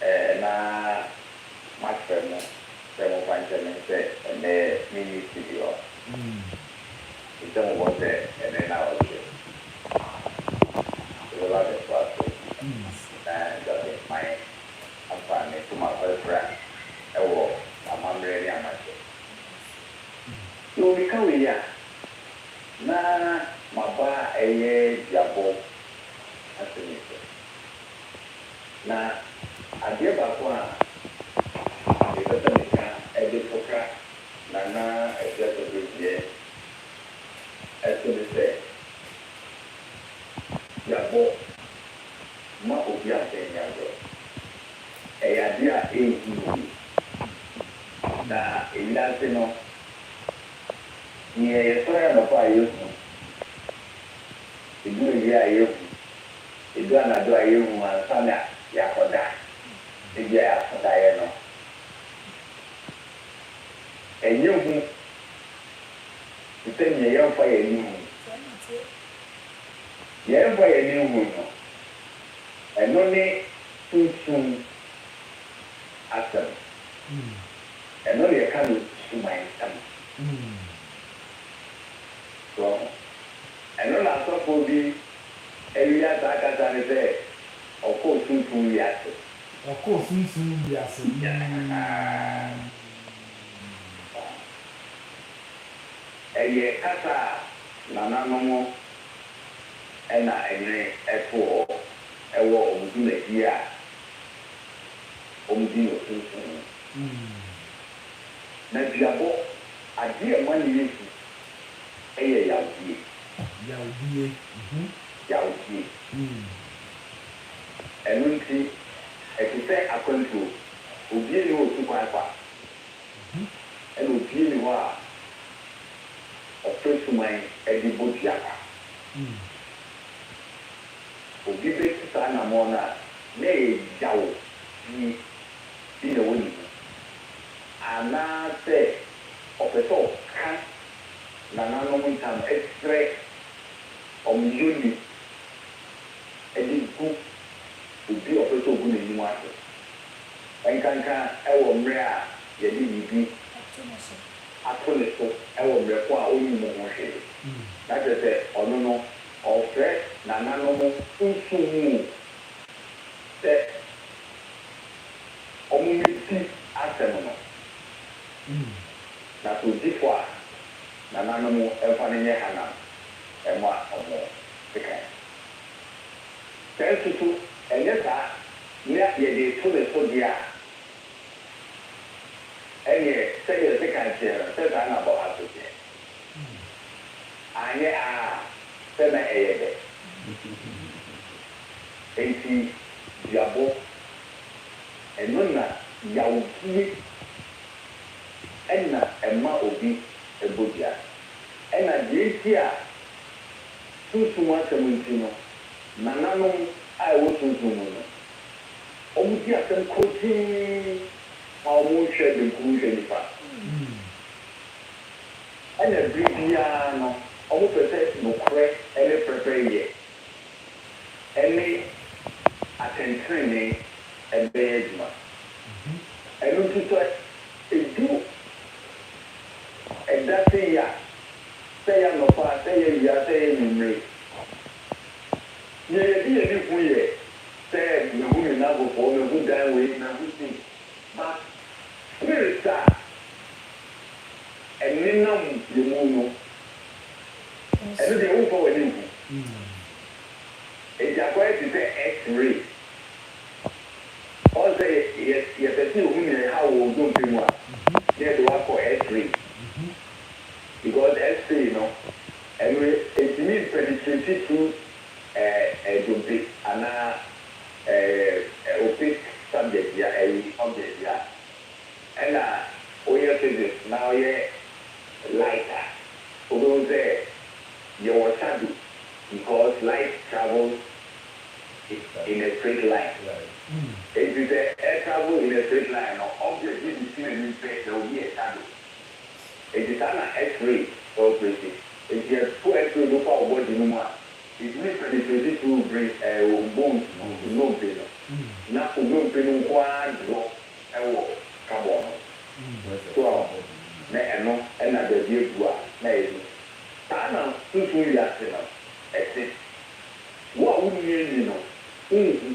Ɛɛ, na makyerɛ mo sɛ momfa nkyɛ me sɛ ɛnnɛ menni studio hɔ. Mehyɛ mo bɔ sɛ ɛnnɛ nnawɔtwe, yɛbɛba abɛtoa so na Dwabɛn afa ne ntoma afrafra wɔ amammerɛ ne amanneɛ. So meka wei a, na m'aba a ɛyɛ duabɔ asɛm yi so. Na adeɛ baako a mepɛ sɛ meka de poka Nana Akua Tɔberɛgyeɛ so ne sɛ, duabɔ ma obi asɛn nni agorɔ. Ɛyɛ adeɛ a ɛnhu yie. Na ewiase no, deɛ yɛsɔre anɔpa a yɛhu, ɛdu awia a yɛhu, Edu anadwo a yɛhu ansa na yɛakɔda, ebia yɛaso daeɛ no, ɛnyɛ hu te sɛ nea yɛmfa yɛn ani nhu. Nea yɛmfa yɛn ani nhu no, ɛno ne sunsum asɛm. Ɛno na yɛka no sumansɛm. So wahu? Ɛno na asɔfoɔ bi Awia saa kasa no sɛ ɔkɔɔ sunsum wiase. Ɔkɔɔ sunsum wiase mm. Ɛyɛ kasa a nananom na ɛnwene too hɔ wɔ wɔn dwumadie a wɔdi no sunsum mu. Na duabɔ, adeɛ a ɛma no yɛ hu yɛ yawdie. Yawdie. Yawdie. Ɛno nti, ɛte sɛ akwantuo, obi nni hɔ a ɔtu kwan kwa, ɛna obi nni hɔ a ɔfrɛ suman de bɔ dua kwa. Obi bɛtu saa anammɔn no a, na ɛyɛ yawdie bi na ɛwɔ ne mu, anaasɛ ɔpɛ sɛ ɔka nananom ntam srɛ wɔn yɔni de gu obi a ɔpɛ sɛ ɔgu n'anim ase, ɛnkanka wɔ mmerɛ a yɛde biribi ato ne so wɔ mmerɛ ko a ɔnnim ho hwee, na kyerɛ sɛ ɔno no ɔrefrɛ nananom sunsum mu sɛ wɔmmɛdi asɛm no, na sɛ ɔdi fɔ a, nananom mfa no nyɛ hanam mma wɔn sekan. Sɛ nso so ɛnyɛ saa na yɛde reto ne so deɛ a, ɛnneɛ sɛdeɛ sekan teɛ no, sɛ saa na bɔha nso teɛ. Anyɛ a, sɛ na ɛyɛ dɛ. Enti duabɔ, ɛno na yawdie na ɛma obi bɔ dua. Ɛna deɛ nti a sunsum asɛm nti no, nananom a ɛwɔ sunsum mu no, wɔdi asɛm korɔgyee a wɔnhwɛ benkum nhwɛ nifa. Ɛna bere biara no, wɔpɛ sɛ nokorɛ ne pɛrɛpɛrɛyɛ ne atɛntenenee bɛyɛ adwuma. Ɛno nti sɛ ɛdu ɛda sei a, sɛ ɛyɛ anɔpa, sɛ ɛyɛ awia, sɛ ɛyɛ anwummere, nea yɛde yɛn ani hu yɛ sɛ mahu me nnamfofoɔ, mahu dan wei, mahu sei, but spirit a ɛnenam yɛn mu no, ɛno deɛ womfa w'ani nhu. Enti akɔyɛ te sɛ X-ray. Ɔn sɛ yɛ yɛpɛ sɛ yɛhu nea ɛhaw wɔ wo dompe mu a, na yɛde wo akɔ X-ray. Because X-ray no, ɛno ɛntumi mpenetrate through ɛɛ dompe anaa ɛɛ opaque subject bia ɛyi object bia. Ɛna woyɛ physics na woyɛ light a, wobɛhu sɛ yɛwɔ shadow because light travels in a straight line. Enti sɛ ɛ travel in a straight line no, object bi besi n'anim pɛ, there will be a shadow. Enti saa na X-ray operate. Enti yɛto X-ray no fa wo body no mu a, etumi penetrate through brain ɛɛ wo bones no, wo nnompe no, na wo nnompe no nko ara drɔ wɔ carbon no so. So ahu? Na ɛno na baabi abu a na ɛyɛ. Saa na sunsum wiase no te. Wo a wonni ani no, wunhu,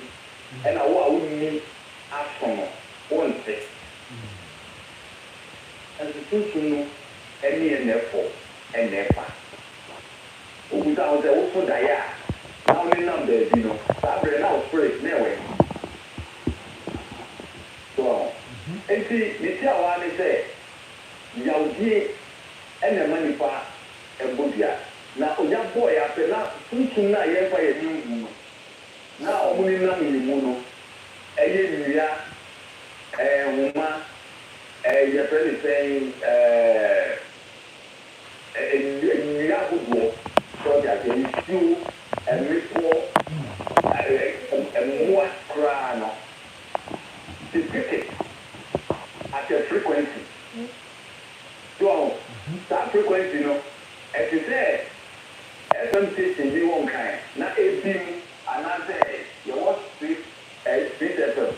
ɛnna wo a wunni aso no, wonte. Nanso sunsum no ne yɛn na ɛkɔ na ɛba. Wobisa ho sɛ, woso daeɛ a na wonenam baabi no, saa berɛ na wo spirit na ɛwɔ he? So wahu? Enti ne tiawa ara ne sɛ, yawdie na ɛma nipa bɔ dua. Na onya bɔeɛ ara pɛ na sunsum no a yɛmfa yɛn ani nhu no na wɔnenam yɛn mu no, ɛyɛ nnua, ɛyɛ nhoma, ɛyɛ yɛfrɛ no sɛn, ɛɛ, nnua ahodoɔ, so ɔte aseɛ, nsuo, mmepɔ, mmoa koraa no, they pick it at a frequency. So wahu? Saa frequency no, ɛte sɛ FM station bi wɔ Nkran na ebi mu anaasɛ yɛwɔ Street, Street FM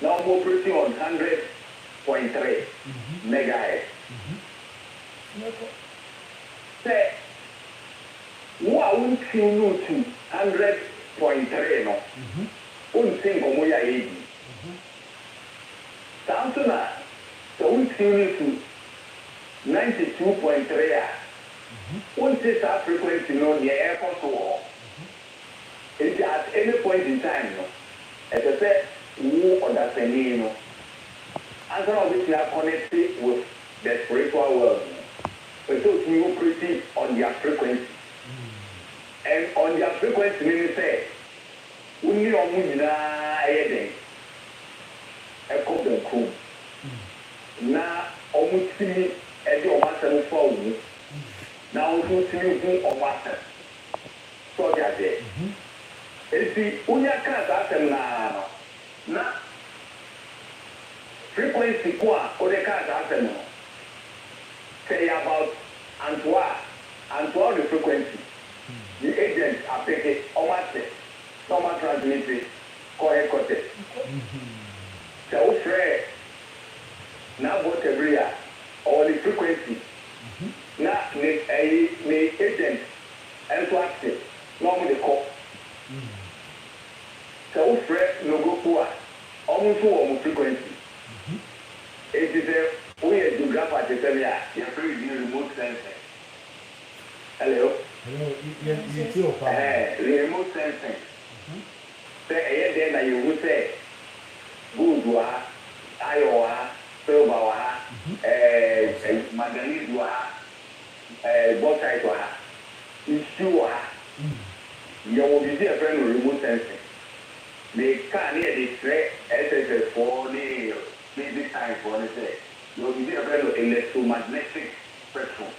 na wɔn operate on 100.3 megahertz. Sɛ wo a wontiw no tu 100.3 no, wonte nkɔmmɔ yi a yɛredi yi. Saa nso na sɛ wontiw no tu 92.3 a. Wonte saa frequency no deɛ ɛrekɔ so wɔ hɔ. Enti at any point in time no, ɛsɛ sɛ wo ɔdasani no, ansa na wobɛtumi aconnect with the spiritual world no, ɛsɛ sɛ otumi operate on their frequency. And on their frequency no ne sɛ, wo ne wɔn nyinaa ɛyɛ dɛn? Ɛkɔ benkum. Na wɔtumi de wɔn asɛm fa wo mu. Na wo nso wotumi hu wɔn asɛm. So ɔte aseɛ? Enti wonya kaa saa asɛm no ara no, na frequency ko a wode kaa saa asɛm no, sɛ ɛyɛ about Antoa a, Antoa wɔ ne frequency, ne agent apeke, wɔn ate, na wɔn atransmite kɔ headquarters. Sɛ wofrɛ N'abɔ Tabiri a, ɔwɔ ne frequency, na ne ɛyi ne agent nso ate na wɔn de kɔ. Sɛ wofrɛ Nogokpo a, wɔn nso wɔ wɔn frequency. Enti sɛ woyɛ geographer te sɛ me a, yɛfrɛ biribi remote sensing. Hello? Hello, yɛ yɛtie wo paa. Ɛhɛn, remote sensing. Sɛ ɛyɛ dɛn na yɛhu sɛ gold wɔ ha, iron wɔ ha, silver wɔ ha, ɛɛ manganese wɔ ha, ɛɛ bauxite wɔ ha, nsuo wɔ ha. Yɛwɔ biribi a yɛfrɛ no remote sensing. Meka ne yɛde kyerɛ SSS foɔ ne basic science foɔ no sɛ yɛwɔ biribi a yɛfrɛ no electromagnetic spectrum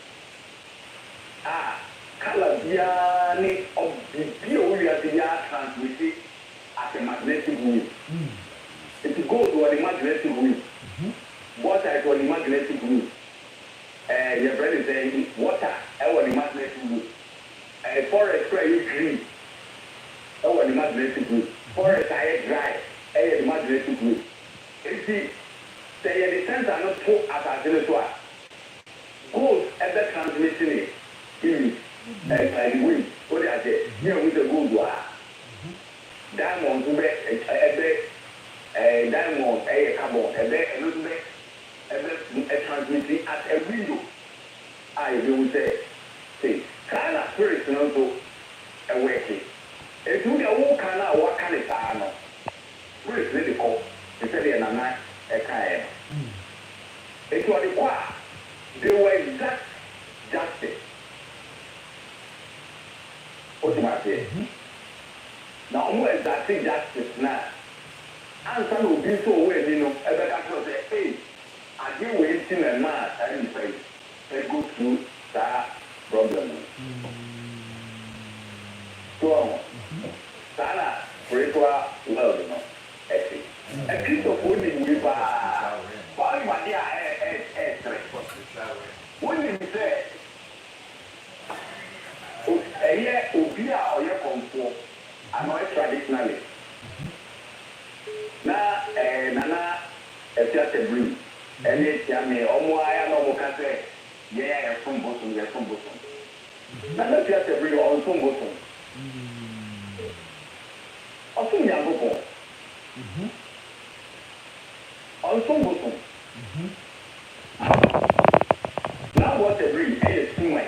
a colour biara ne biribi a ɛwɔ wiase biara transmit as a magnetic wave. Nti gold wɔ ne magnetic wave, bauxite wɔ ne magnetic wave, yɛfrɛ no sɛ water ɛwɔ ne magnetic wave, forest koraa ɛyɛ green ɛwɔ ne magnetic wave, forest a ɛyɛ dry ɛyɛ ne magnetic wave. Nti sɛ yɛde sensor no to asase no so a, gold ɛbɛ transmit ne image ɛɛ wave o de aseɛ ne ɛhu sɛ gold wɔ ha. Diamond nso bɛ ɛbɛ diamond ɛyɛ carbon, ɛbɛ ɛno nso bɛ ɛbɛ ɛtransmit at a window a yɛbɛhu sɛ sei. Saa na spirit no nso ɛwɔɛke. Eti wo deɛ woka no a waka ne saa no, spirit ne de kɔ te sɛ deɛ Nana ɛkaeɛ no. Eti ɔde kɔ a, they will exact justice. O ti ma aseɛ? Na wɔn exact justice na ansa na obi nso ɔwɔ ani no ɛbɛka kyerɛ sɛ, ee, adeɛ wei nti na ɛmaa saa nipa yi ɛgo through saa problem no. So ɔho saa na spiritual world no ɛte. Akristofoɔ nim wei paa. Wɔn adeɛ a ɛ ɛ ɛɛsere wonim sɛ ɛyɛ obi a ɔyɛ kɔmfoɔ anaa ɔyɛ traditionalist na Nana Afia Tabiri ɛne Tiame ɔmo ayɛ na ɔmo ka sɛ yɛn a yɛsom bosom, yɛsom bosom. Nana Afia Tabiri ɔnsom bosom, ɔsom Nyankopɔn, ɔnsom bosom. N'abɔ Tabiri ɛyɛ suman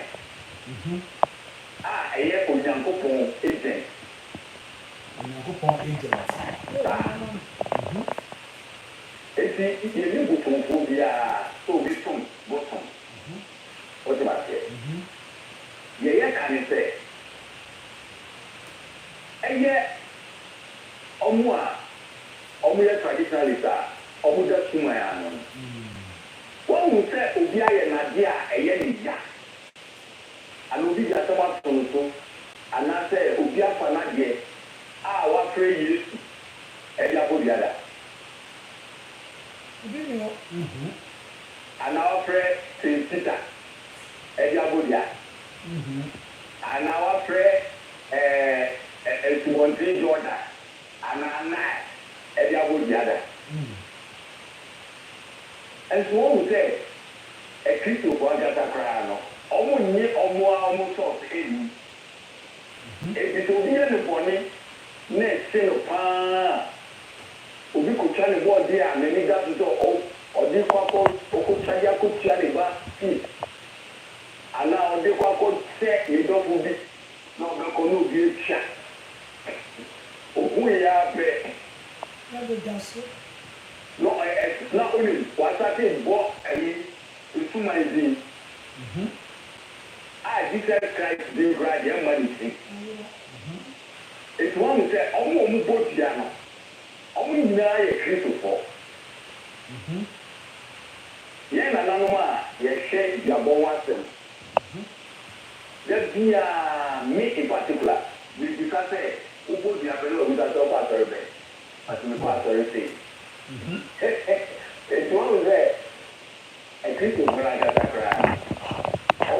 a ɛyɛ Onyankopɔn agent. Onyankopɔn agent. Saa eti yɛni bosomfoɔ biara sɛ obi som bosom. Wote aseɛ? Yɛyɛ ka ne sɛ ɛyɛ ɔmo a ɔmo yɛ traditionalist a ɔmo da suman ano no, wɔn sɛ obi ayɛ n'adeɛ a ɛyɛ ne ya ana obi de asɛm ato no so anaasɛ obi afa n'adeɛ a wafrɛ Yesu ɛde abɔ dua da. Obi ni hɔ. Anaa wafrɛ Saint Peter ɛde abɔ dua anaa wafrɛ ɛɛ asubɔnten Jordan anaa Nile ɛde abɔ dua da. Nso wɔn sɛ Akristofoɔ ankasa koraa no, wɔn nye wɔn a wɔn source ɛni. Eti sɛ obi yɛ ne bɔne na ɛkye no paa, obi kotwa ne bɔɔde a n'ani da so sɛ ɔde kɔ akɔ ɔkotwa de akɔtua ne ba fees anaa ɔde kɔ akɔ. suman din a Jesus Christ din koraa deɛ ɛmma ne tirim. Enti woahu sɛ wɔn a wɔbɔ dua no, wɔn nyinaa yɛ Kristofoɔ. Yɛn nananom a yɛhwɛ duabɔ ho asɛm da biara, me in particular, mebisa sɛ, wobɔ dua pɛ na wabisa sɛ wokɔ asɔre bɛn? Ɔse mekɔ asɔre sei. Enti woahu sɛ Akristofo no ankasa koraa,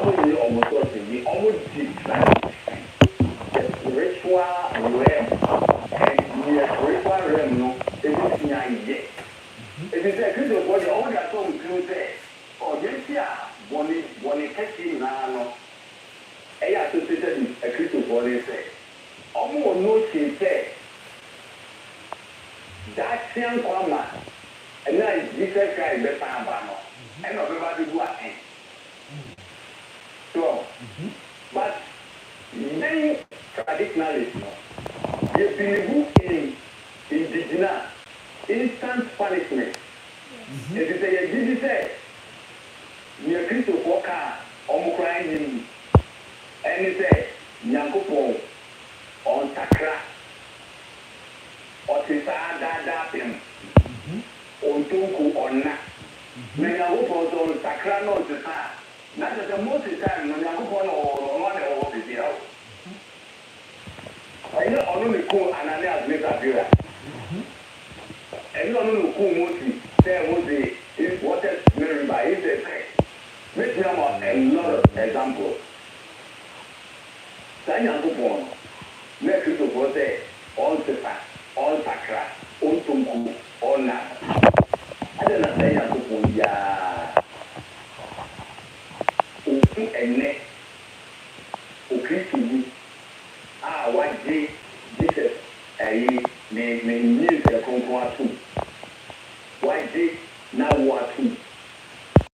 wɔnnye wɔn source nni, wɔgye tradition, the spiritual realm, and nea spiritual realm no bɛtumi ayɛ. Efisɛ Kristofoɔ deɛ, wɔde ato wɔn tirim sɛ, oh, deɛ nti a bɔne, bɔne kɛseɛ nyinaa no yɛ associated with Akristofoɔ ne sɛ, wɔwɔ notion sɛ daakye nkwa ma Ɛnnɛ a Jesus Christ bɛsan aba no, ɛna ɔbɛba abɛbu atɛn. So wahu? But yɛn traditionalist no, yɛ believe in ngyegyina, instant punishment. Nti sɛ yɛgye di sɛ nea Kristofoɔ ka a wɔn koraa nnye nni, ɛne sɛ Nyankopɔn ɔnsakra. Ɔte saa daa daapem. Ɔntɔ nko, ɔnna. Na Nyankopɔn sɛ ɔnsakra na ɔnsesa a, na kyerɛ sɛ Mose time no Nyankopɔn na ɔwɔ hɔ no, ɔno ara na ɛwɔ hɔ seesei ara o. Ɛnyɛ ɔno na ɛkuu Ananias ne Safira. Ɛnyɛ ɔno na ɔkuu Mose sɛ Mose waters Meribah. He said sɛ, mɛtumi ama a lot of examples. Saa Nyankopɔn no, na Kristofoɔ sɛ ɔnsesa, ɔnsakra, ɔntɔ nko, ɔnna no. Adɛn na saa Nyankopɔn yi ara ɔhu ɛnnɛ?